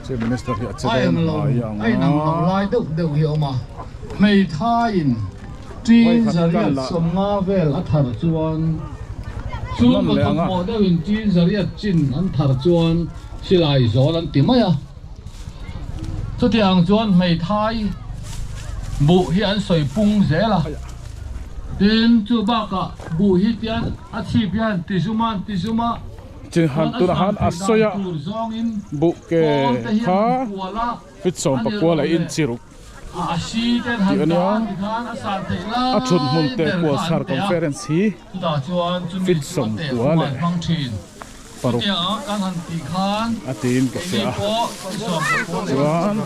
Chief Minister hi a che dawn hnai ang a. Ain ang lo lai deuh deuh hi a awm a, hmeithaiin ṭin zariat sawmnga vel a thar chuan chhungkaw thawmhnaw deuhin ṭin zariat chin an thar chuan silai zawl an ti mai a. Chutiang chuan hmeithai buh hi an sawi pung zel a, tin chu bakah buh hi tian a chhip hian ti zum a, ti zum a, Chin han tunah han a sawi a, buh ke kha fit 14 leh inch ruk tih a nia, a thut hmun teh kual circumference hi fit 90 leh paruk a tiin ka hria a chuan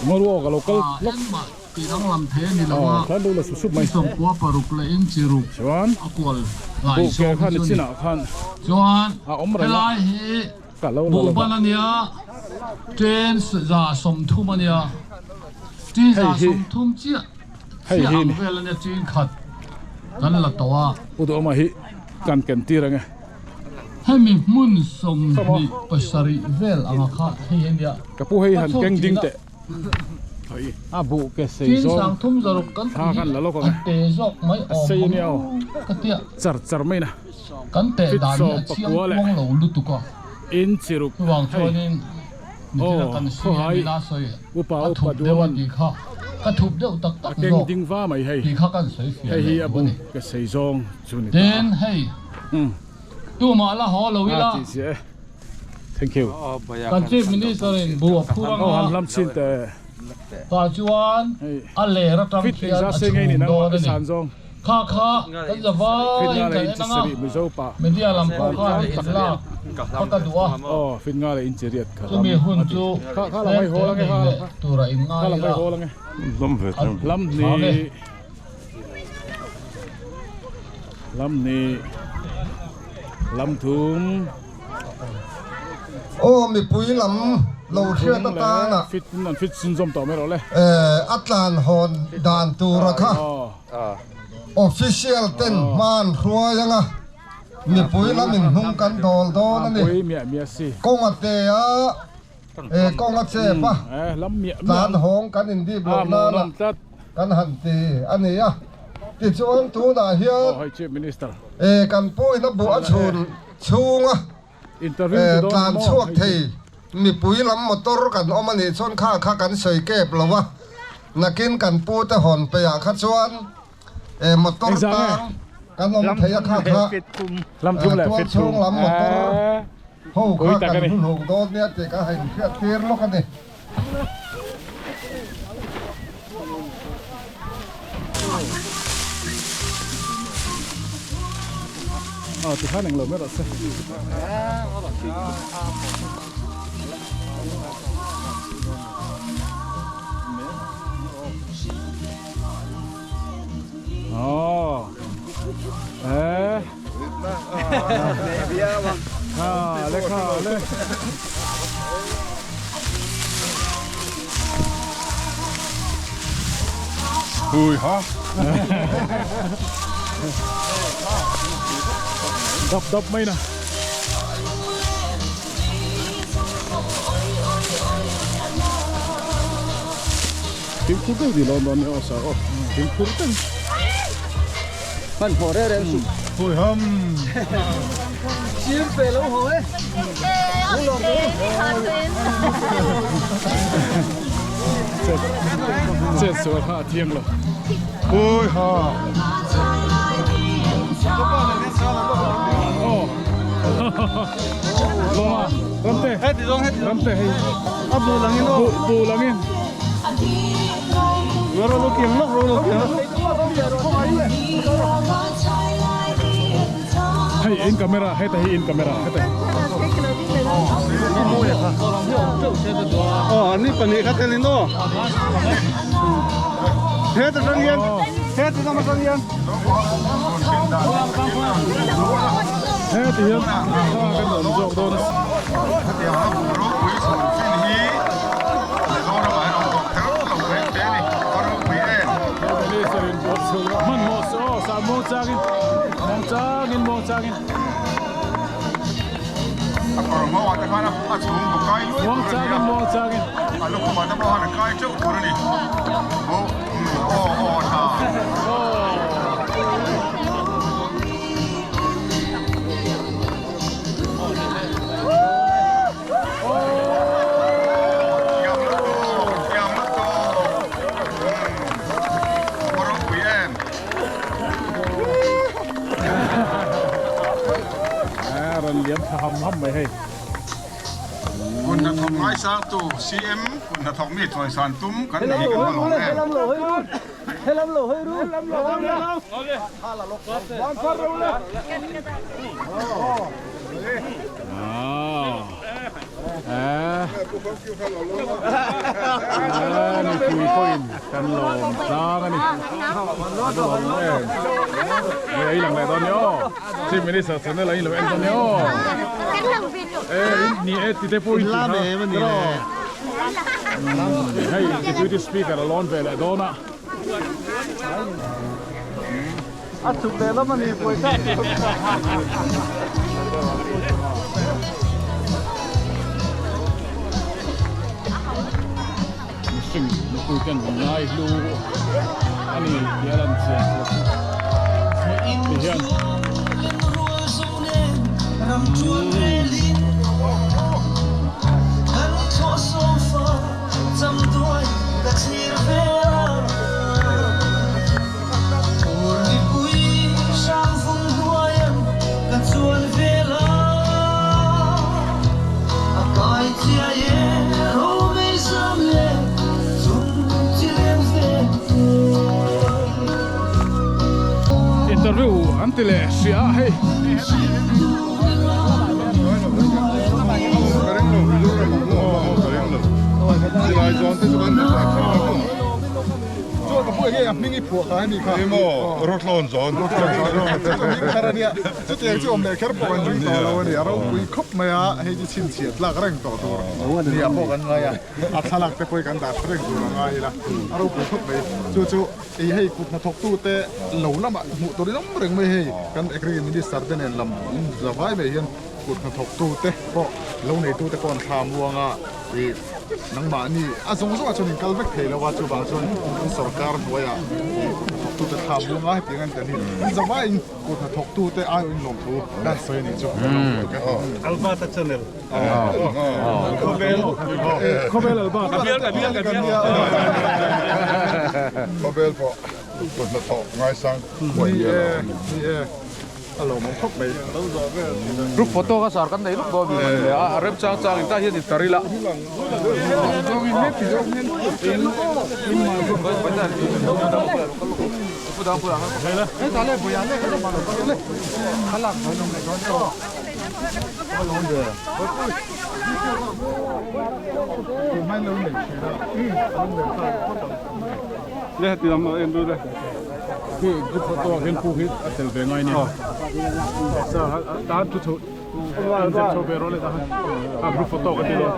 umm ka lo kal lawk aw khan lo la sup sup mai chuan buh ke khan ni chinah khan a awm reng a ka lo la lova hei hi hei hi ni Pu Duhawma hi kan ken tir ang e. Hemi hmun 27 vel anga kha hei ania. Ka pu hei han keng ding teh. A buh ke sei Chin zawng sang thum zaruk kan thla ti kan la lawk a ang e. te zawk mai A awm sei ang ania aw. ka tia. Char char mai na. Kan teh Fit dan hi sawm a chiang pakua leh kuang lo lutuk a. in chiruk Chuvang hei. chuanin nichina Aw kan si khawhai a nila sawi upa a upa thup deuh a duaman tih kha ka thup deuh tak a tak keng zawk ding va mai hei. tih kha kan sawi fiah Hei hi leh a duh a bu ni. ke sei zawng chu ni ta a. Tin hei tumah la haw lo ila. A tih chiah e. Thank you. Kan Chief Minister in bu a phur Aw anga han lam chin teh. Tah chuan a ler atang Fit khian engzah a se ngei ni chhum nangmah dawn a i ni. san zawng. Kha kha kan za Fit vai nga in leh kan in en chi anga sarih Mizo pa. media lam pawh Van khan tlang in tak lak kha ka duh a. Aw fit nga leh in chi riat kha lam Chumi hun a ti. chu Kha kha lam ai tlem hawl tlem ange nei kha leh tura in kha ngai lam ai ila hawl ange. Lam ve a Lam tha ni ve. Lam ni lam thum. Aw mipui lam lo hriat atana. Fit an fit sin zawm tawh mai rawh le. A tlan hawn dan tura kha official ten hman hruai anga mipui lam in hnung kan dawl dawn a ni. Kawng a te a, kawng a chep a, tlan hawng kan indip loh nana kan han ti a ni a. Tichuan tunah hian kan puina buh a chhun chhunga tlan chhuak thei mipui lam motor kan awm a nih chuan kha kha kan sawi kep lo a, nakin kan pute hawn peihah kha chuan motor tang kan awm thei a kha kha tual chhung lam motor ho kha kan hnuhnung dawn nia tih ka han hriat tir lawk a ni. Aw tikhan englo mai rawh se. Aw eh kha le kha le. Hui ha. Dap dap mai na. Fimkhur deuh ni lo dawn ni aw sir aw fimkhur deuh. Hman hmawh reng reng suh. Hui ham. Sim pe lo ho e. Chet sual kha a thiang lo. Hui ha. Aw. Lawma ramte. Ramte hei. A bu langin aw. Bu langin. Ro lo kiang lawk ro lo kiang. Hei in camera heta hi in camera heta. Aw ani pahnih kha telin aw. Heta tang hian heta tang atang hian. Heti hian thla kan awm zawk dawn a. Hetiang a bu ropui chhun chin hi Mizoram ah hian awm tawh kher lo reng te a ni. A ropui em? Minister in buat chhung a hmanhmawh se aw sah muang changin muang changin muang changin. A kawr hmawah te khan a chhung bu kai luai Muang tur a ni a. changin muang changin. A lukhumah te pawh khan a kai teuh tur a ni. Bu aw aw tha. Thiam lutuk, thiam lutuk. A ropui em? A rawn liam thla ham ham mai hei. Kun hnathawk ngaisangtu CM kun hnathawk mi chawisan tum kan ni hi kan va lawm em? Mipui pawhin kan lawm tlang a ni. Kan lawm em. Hei a ilang leh dawn nia aw. Chief Minister channel a inlo en dawn nia aw. E ni e tite pawh in tih kha. Hei Deputy Speaker a lawn ve leh dawn a. A chhuk leh lam a ni pawisa. Mihring mipui ten an ngai hlu a ni tih a lan chian bawk ti hian. Interview an ti leh hria a hei. Chutiang chu awm leh kher pawh kan ring tawh lo a ni. A ropui khawp mai a, hei chu chhinchhiah tlak reng tawh tur nia pawh kan ngai a, a thlalak te pawh hi kan dah tha reng tur a ngai ila, a ropui khawp mai. Chu chu ei hei kut hnathawktute lo lamah hmuh tur in awm reng mai hei, kan Agri Minister te nen lam zavai mai hian kut hnathawktute pawh lo neitute pawh an thla muang a. Ih, nangmahni a zawng zawngah chuan in kal vek thei lo a, chuvang chuan in sorkar hnuaiah ih hnathawktute thla muang a hetiang an kan hi an zavaiin kut hnathawktute aiawhin lawmthu kan sawi a nih chu kan lo buai ka ti. Albata channel. Khawvel Khawvel Albata. Khawvel pawh kut hnathawk ngaisang huai hian a awm. Ni e, ni e. A lawmawm khawp mai. Group photo kha sar kan nei lawk dawn mi le a rem chang chang in tah hian in tar ila. Le heti lam en du le. Khi group photo ah khian pu hi a tel ve ngai nia. Sa tan thu chho an zep chho ve rawh le ta han. A group photo ka ti dawn.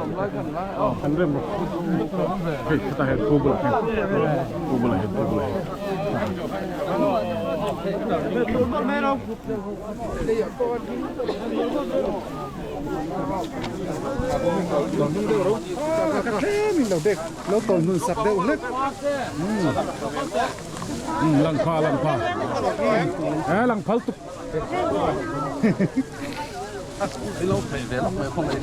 An rem rawh. Hei hetah hian pu bulah hian pu bulah hian pu bulah hian. Lo tawl hnun sak deuh hlek. Lang pha lang pha. Eh lang phal tuk. Lo phei ve lawk mai khawng in.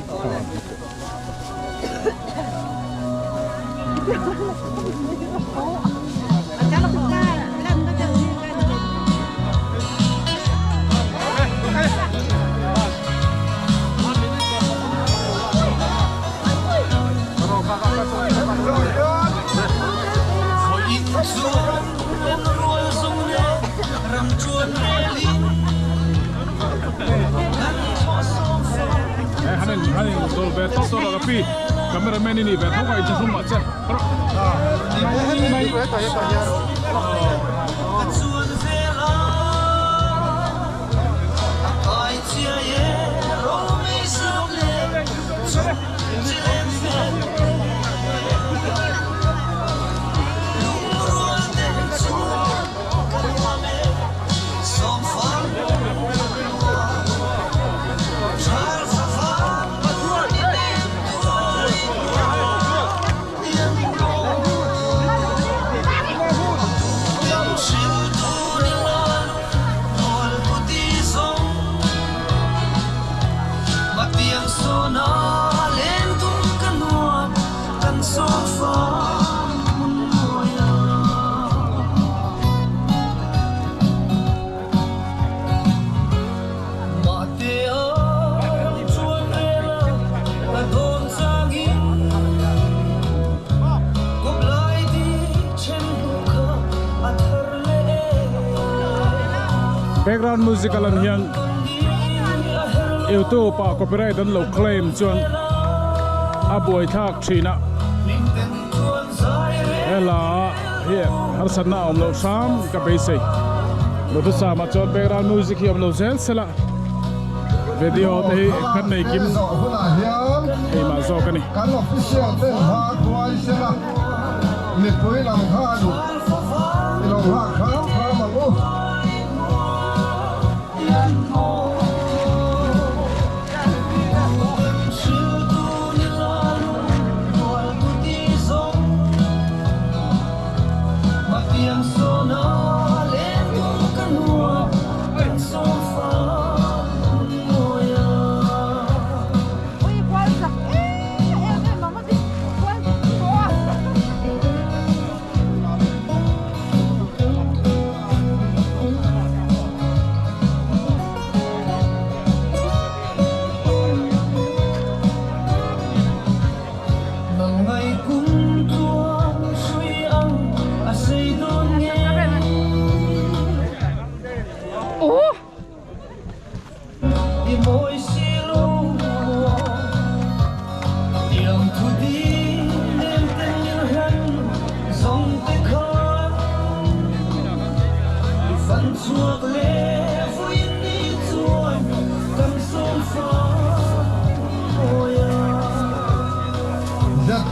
Cameraman ini ve tho ka in thum ma che. Background music a lan hian youtube ah copyright an lo claim chuan a buai thlak thin a hela hi harsatna a awm loh hram ka beisei Lotusam ah chuan background music hi a awm lo zel sela video te hi kan nei kim keimah zawk a ni. Kan official ten hma khuai sela mipui lam khan i lo nghak hram hram ang u.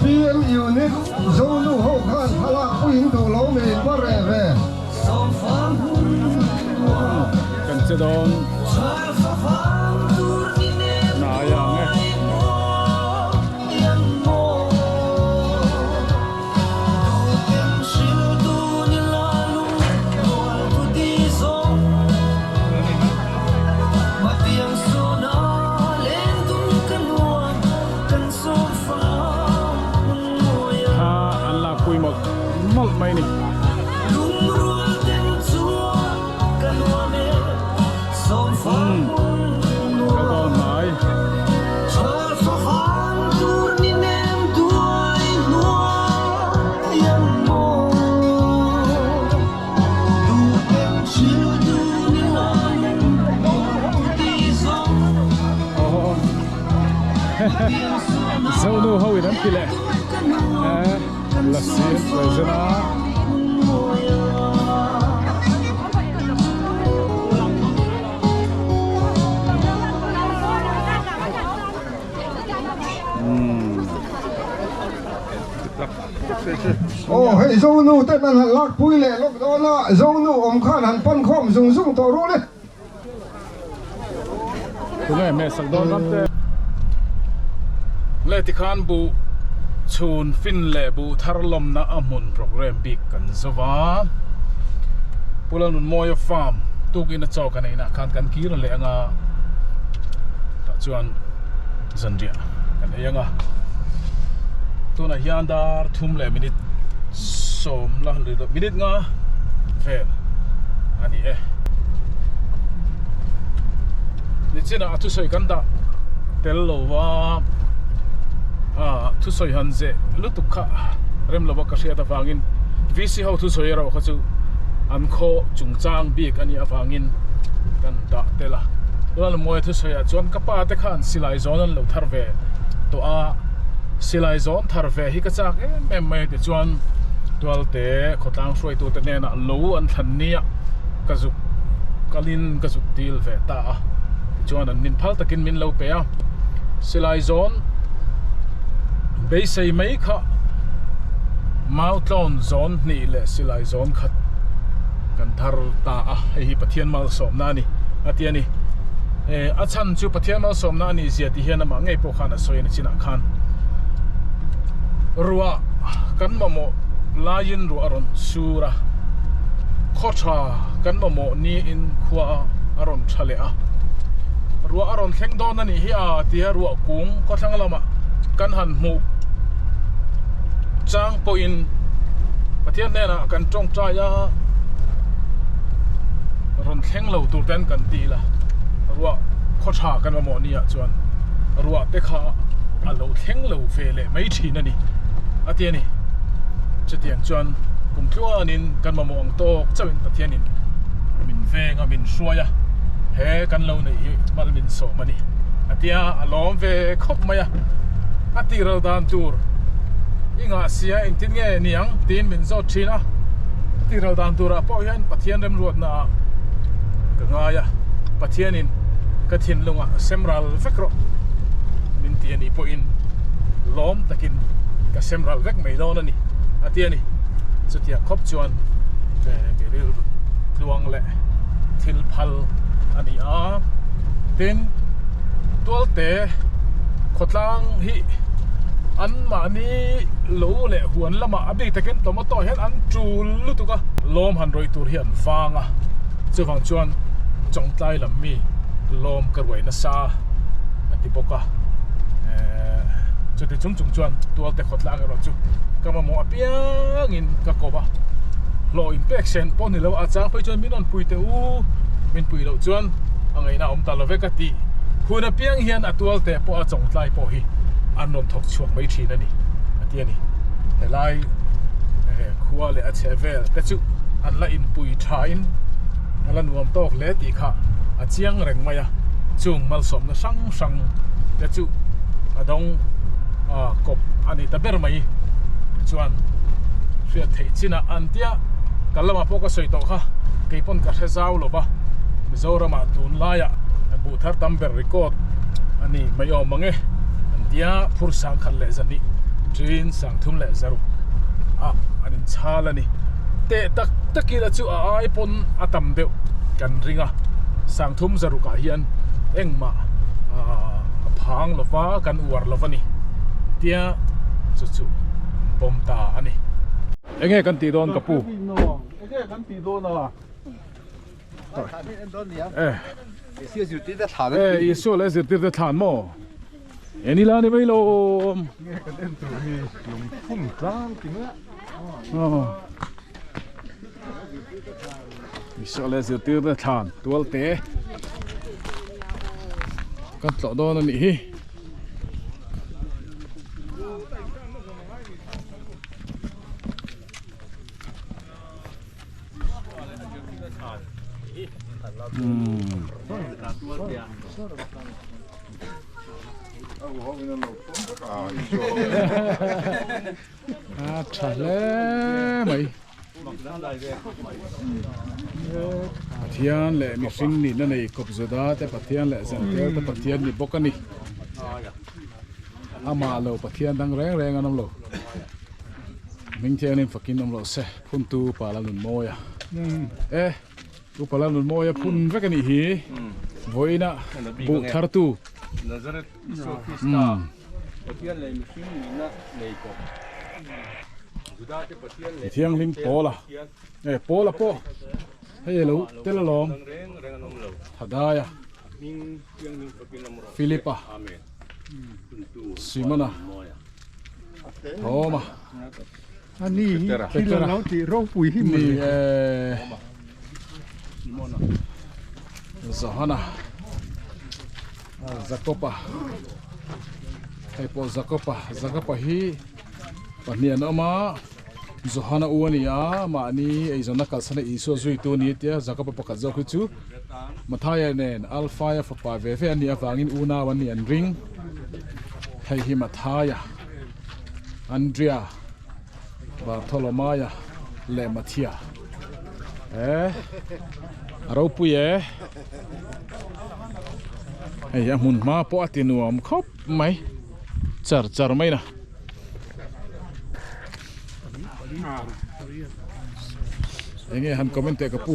ZPM unit Zonu ho khan thlalak puiin duh lo mi in va reh ve. Kan che dawn hnai ang e. Thla an lakpui mawlh mawlh mai a ni. Umm ka dawn mai. Zonu ho in an ti leh lasi an present a. Aw hei Zonu ten an han lakpui leh lawk dawn a, Zonu awm khan han pan khawm zung zung tawh rual e. Tunge hmeh sak dawn ram te. Le tikhan buh chhun fin leh buh thar lawmna a hmun program bik kan zo va. Pu Lalnunmawia farm tukin a chaw kan einah khan kan kir leh anga tah chuan zanriah kan ei anga tunah hian dar thum leh minute sawm la minute nga vel a ni e. Nichinah a thusawi kan dah tel lo va ah thusawi han zeh lutuk kha rem lova ka hriat avangin VC ho thusawi erawh kha chu an khaw chungchang bik a nih avangin kan dah tel a. Lalmawia thusawi ah chuan ka pa te khan silai zawn an lo thar ve tawh a, silai zawn thar ve hi ka chak em em mai a tichuan Tualte khawtlang hruaitute hnenah lo an thlan nia ka zuk kalin ka zuk dil ve ta a tichuan an min phal takin min lo pe a silai zawn beisei mai kha mautlawn zawn hnih leh silai zawn khat kan thar ta a hei hi Pathian malsawmna a ni a ti a ni eh a chhan chu Pathian malsawmna a nih zia tih hian amah ngei pawh khan a sawi a ni chinah khan ruah kan mamawh laiin ruah a rawn sur a khaw tha kan mamawh niin khua a rawn tha leh a ruah a rawn thleng dawn a nih hi a tia ruah kung khawthlang lamah kan han hmuh chang pawhin Pathian hnenah kan tawngtai a rawn thleng lo tur ten kan ti la ruah khaw tha kan mamawh nia chuan ruah te kha a lo thleng lo ve leh mai thin a ni a ti a ni chutiang chuan kum tluanin kan mamawh ang tawk chauhin Pathianin min veng a min hruai a he kan lo neih hi mal min sawm a ni a tia a lawm ve khawp mai a a tihral dan tur i ngah sia engtin nge ni ang tiin min zawt thin a a tihral dan turah pawh hian Pathian remruatna ah ka ngai a Pathianin ka thinlungah sem ral vek rawh min ti a nih pawhin lawm takin ka sem ral vek mai dawn a ni a ti a ni chutiang khawp chuan mi rilru tluang leh thil phal a ni a tin tualte khawtlang hi an mahni lo leh huan lamah a bik takin tomato hian an tul lutuk a lawm han rawih tur hi an vang a chuvang chuan chawngtlai lam mi lawm ka ruai nasa a ti bawk a ehh chuti chung chung chuan tualte khawtlang erawh chu ka mamawh apiangin ka kawp a hlawh in pek sen pawh ni lo a chang phei chuan min rawn pui teh u min pui loh chuan a ngaihna a awm ta lo vek a ti hun apiang hian a tualte pawh a chawngtlai pawh hi an rawn thawk chhuak mai thin a ni a ti a ni helai ehh khua leh a chheh vel te chu an la inpui thain a la nuam tawk hle tih kha a chiang reng mai a. Chung malsawmna hrang hrang te chu a dawng kawp a ni ta ber mai chuan hriat theih chinah an tia kal lamah pawh ka sawi tawh kha kei pawn ka hre zau lo va Mizoramah tun laiah buh thar tam ber record a ni mai awm ang e an tia phur sang khat leh zahnih ṭin sang thum leh zaruk ah an inchhal a ni teh tak takin a chu a ai pawn a tam deuh kan ring a sang thum zaruk ah hian engmah a phang lova kan uar lova ni tia chu chu pawm ta a ni. Enge kan tih dawn ka pu? Enge kan tih dawn a? Eh Isua leh zirtir te thlan maw? Eni la ni mai lo awm. Nge kan en tur hi lungphun tlang ti mai a. Isua leh zirtir te thlan tual te kan tlawh dawn a nih hi. A tha hle mai Pathian leh mihring nihna nei kawp Juda te Pathian leh Zentel te Pathian ni bawk a ni amah lo Pathian dang reng reng an awm lo hming thiangin fakin awm loh se phuntu Pala Nunmawia e. Pu Pala Nunmawia phun vek a nih hi vawiina buh thartu. Nazareth Isua Krista Pathian leh mihring nihna nei kawp Judate Pathian leh Thianghlim Pawla e Pawla pawh hei alo tel alawm Thadaia Philipa Simona Thoma Ani hi thil a lo tih ropui hi ni e Johana Jakopa hei pawh Jakopa Jakopa hi pahnih an awm a Johana u a ni a mahni eizawnna kalsana Isua zuitu a ni a tia Jakopa pakhat zawk hi chu Mathaia nen Alfaia fapa ve ve an nih avangin unau an nih an ring hei hi Mathaia. Andria, Bartholomaia leh Mathia e a ropui e hei a hmun hma pawh a ti nuam khawp mai char char mai na enge han comment teh ka pu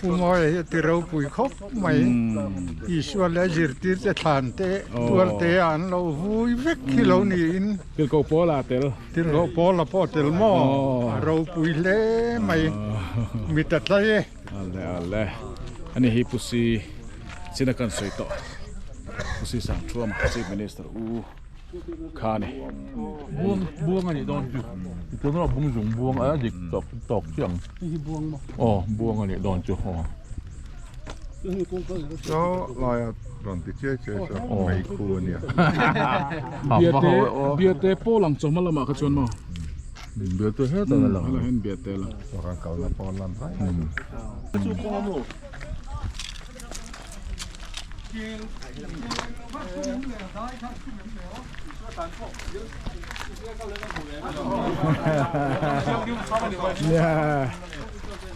Pu Mawia hi a ti ropui khawp mai. Isua leh a zirtir te thlan te tual te ah an lo vui vek hi lo niin. Tirhkoh Paula a tel. Tirhkoh Paula pawh a tel maw? A ropui hle mai. Mit a tlai e. Ale ale. Ani hi Pu Si china kan sawi tawh. Pu Si Sangthuama Chief Minister U. kha a ni. Buang buang a nih dawn chu tuna ah bung zung buang a dik tawk tawk chiah ang aw buang a nih dawn chu aw. Saw laia rawn ti chiai chiai chu mei khu a nia. Biate biate pawl ang chawhma lamah kha chuan maw? Biate hetah a lang. Helai hian biate a lang. Kan kalna pawl lan rai.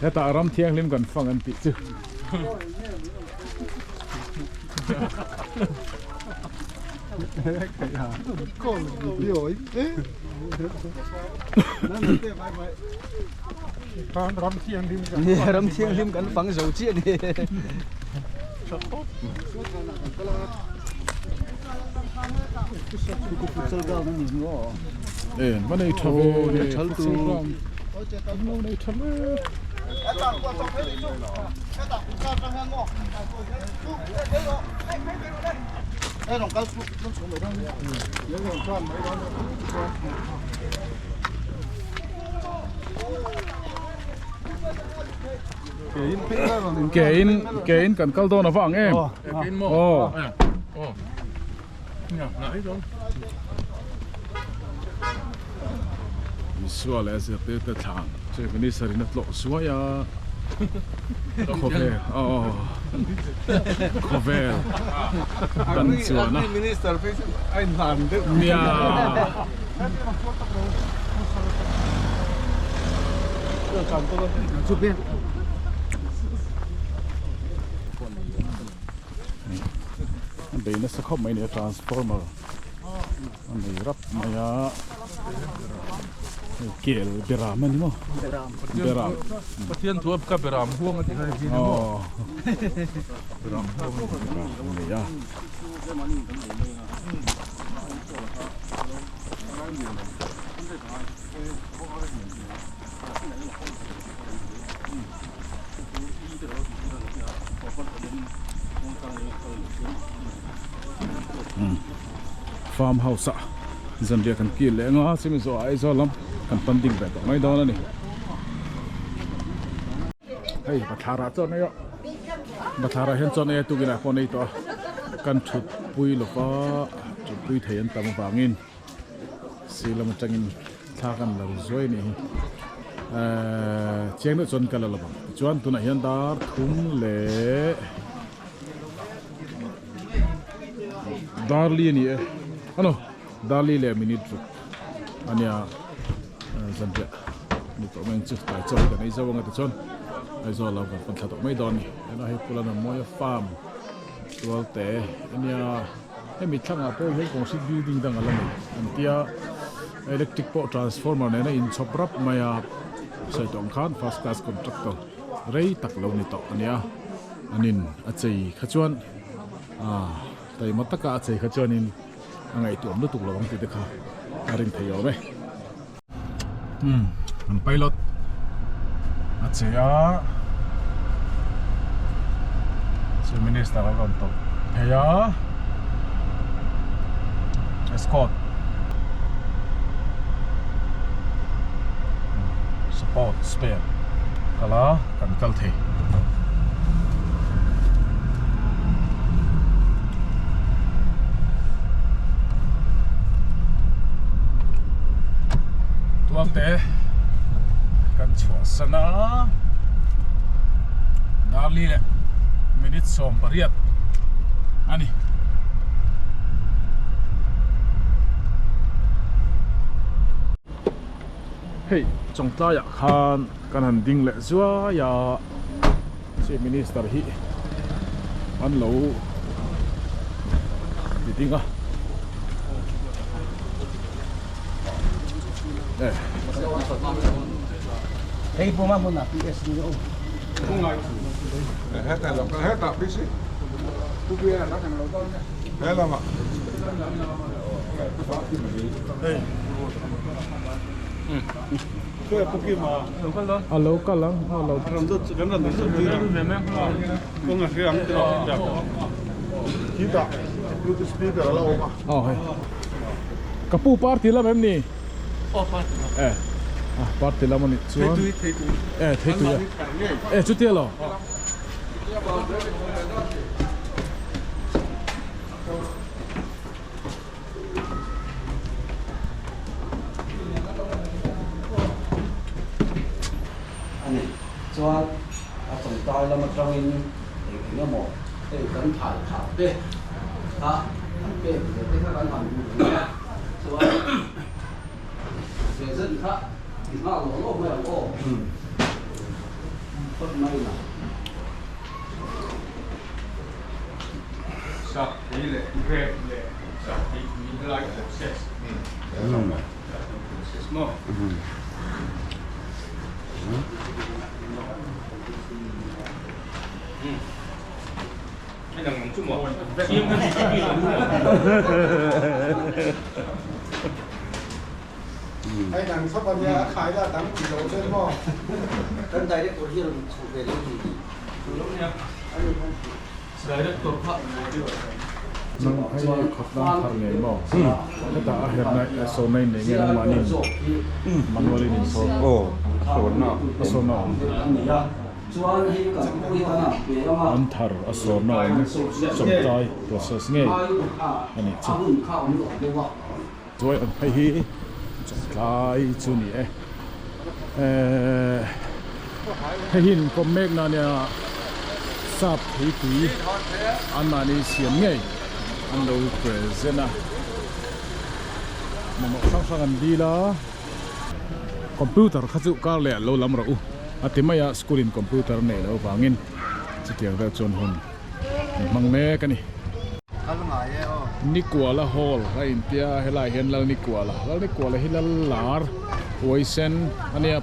Hetah ram thianghlim kan fang an tih chu. Ram thianghlim kan ram thianghlim kan fang zo chiah ni. E va nei tha ve futsal ground an lo nei tha hle. Ke in ke in kan kal dawn avang em aw Isua leh a zirtirte thlan Chief Minister in a tlawh zuai a. Khawvel aw khawvel kan chuan a. Nia. Bei nasa khawp mai a ni a transformer a nei rap mai a hei kel beram a ni maw beram Pathian thu ka beram huang a ti kha hi ni maw beram huang a ni a. Farm house ah zanriah kan kil leh anga chumi zawh ah Aizawl lam kan pan ding ve tawh mai dawn a ni. Hei bathlar ah chuan erawh bathlar ah hian chuan ei a tukin ah pawh an ei tawh a kan thut pui lova thut pui thei an tam avangin si lam atangin thla kan lo zuai a nih hi ehh chiang deuh chuan ka la lo vang tichuan tunah hian dar thum leh darli a ni e ano darli leh minute ruk a nia zanriah ni tawh mai ang chu tlai chaw hi kan ei zo anga tichuan Aizawl lo kan pan thla tawh mai dawn a ni ena hei Pulana Mawia farm tualte a nia. Hemi thlangah pawh hian concrete building dang a la nei an tia electric pawh transformer nena inchhawp rap mai a sawi tawh ang khan first class contractor rei tak lo ni tawh a nia an in a chei kha chuan ah taima taka a chei kha chuanin a ngaihtuam lutuk lo ang tih te kha a rin thei awm e. An pilot a che a chief minister a rawn tawp phei a escort support spare kal a kan kal thei. Tualte kan chhuahsan a darli leh minute 18 a ni. Hei chawngtlaiah khan kan han ding leh zuai a Chief Minister hi an lo ti ding a Hei puma hmun ah PS ni o. A lo kal ang a lo aw hei ka pu party lam em ni eh ah party lam a nih chuan eh theitui a eh chutia lo. A ni. Chuan a tawngtai lam atangin eng eng emaw hei kan thai phah te kha an pek ve te kha kan han hmu thei a. Chuan ve zet kha i nghah lawh lawh mai ang aw. Phawt mai la. Sak thei leh grape leh sak thei tui helai process sak thei process maw. Hei nang ang chu maw siam kha chu chi lo maw. Hei nang chhawp a nia a khai la dang ti lo chen maw. Kan director hian chhoh ve lo ni. Lo nia. Director kha Nang hei khawtlang thar ngei maw? Hetah a herna a sawrna in nei nge nangmahni manual in in sawr? Aw, a sawrna a sawrna awm. An thar a sawrna awm sawmtai process ngei a nih chu. Chuai ang phei hi chawngtlai chu ni e. Ehh. Hei hi inkawm mekna ania sap theipui anmahni siam ngei an lo present a mamawh hrang hrang an dil a computer kha chu kar leh ah lo lam rawh u a ti mai a school in computer a neih loh avangin chutiang vel chuan hun an hmang mek a ni. Nikuala Hall a intia helaiah hian Lalnikuala Lalnikuala hi Lal lar huaisen a nia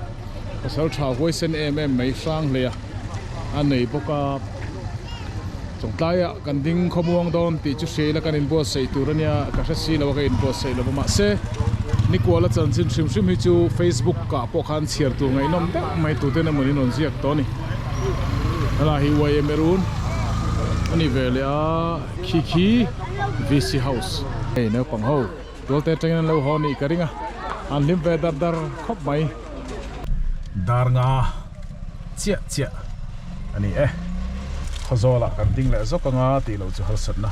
pasal tha huaisen em em mai hrang hle a a nei bawk a chawngtlaiah kan ding khawmuang dawn tih chu hria ila kan inbuatsaih tur a nia ka hre si lo a ka inbuatsaih lo va mahse Nikuala chanchin hrim hrim hi chu Facebook ah pawh khan chhiar tur ngaihnawm deuh mai tuten emaw in rawn ziak tawh a ni helai hi YMA run a ni ve leh a khi khi VC house hei naupang ho tualte atangin an lo haw nih ka ring a an hlim ve dar dar khawp mai dar nga chiah chiah a ni e khawzawlah kan ding leh zawk anga tih loh chu harsatna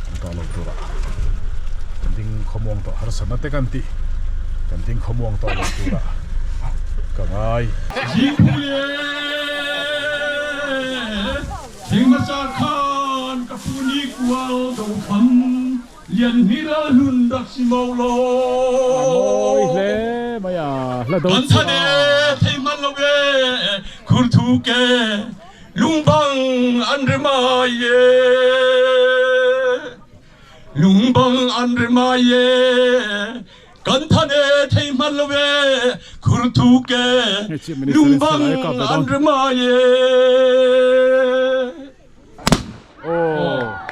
an tawh lo turah kan ding khawmuang tawh harsatna te kan tih kan ding khawmuang tawh lo turah ka ngai. Lian hi ral hlun rak si mo law. A mawi hle mai a, hla do Kan chu than a. e thei hman lo e khur thu ke lungbang an re mai e lungbang an re mai e kan than e thei hman lo e khur thu ke Hei Chief Minister in lungbang silai a kap ve an dawn. re mai e.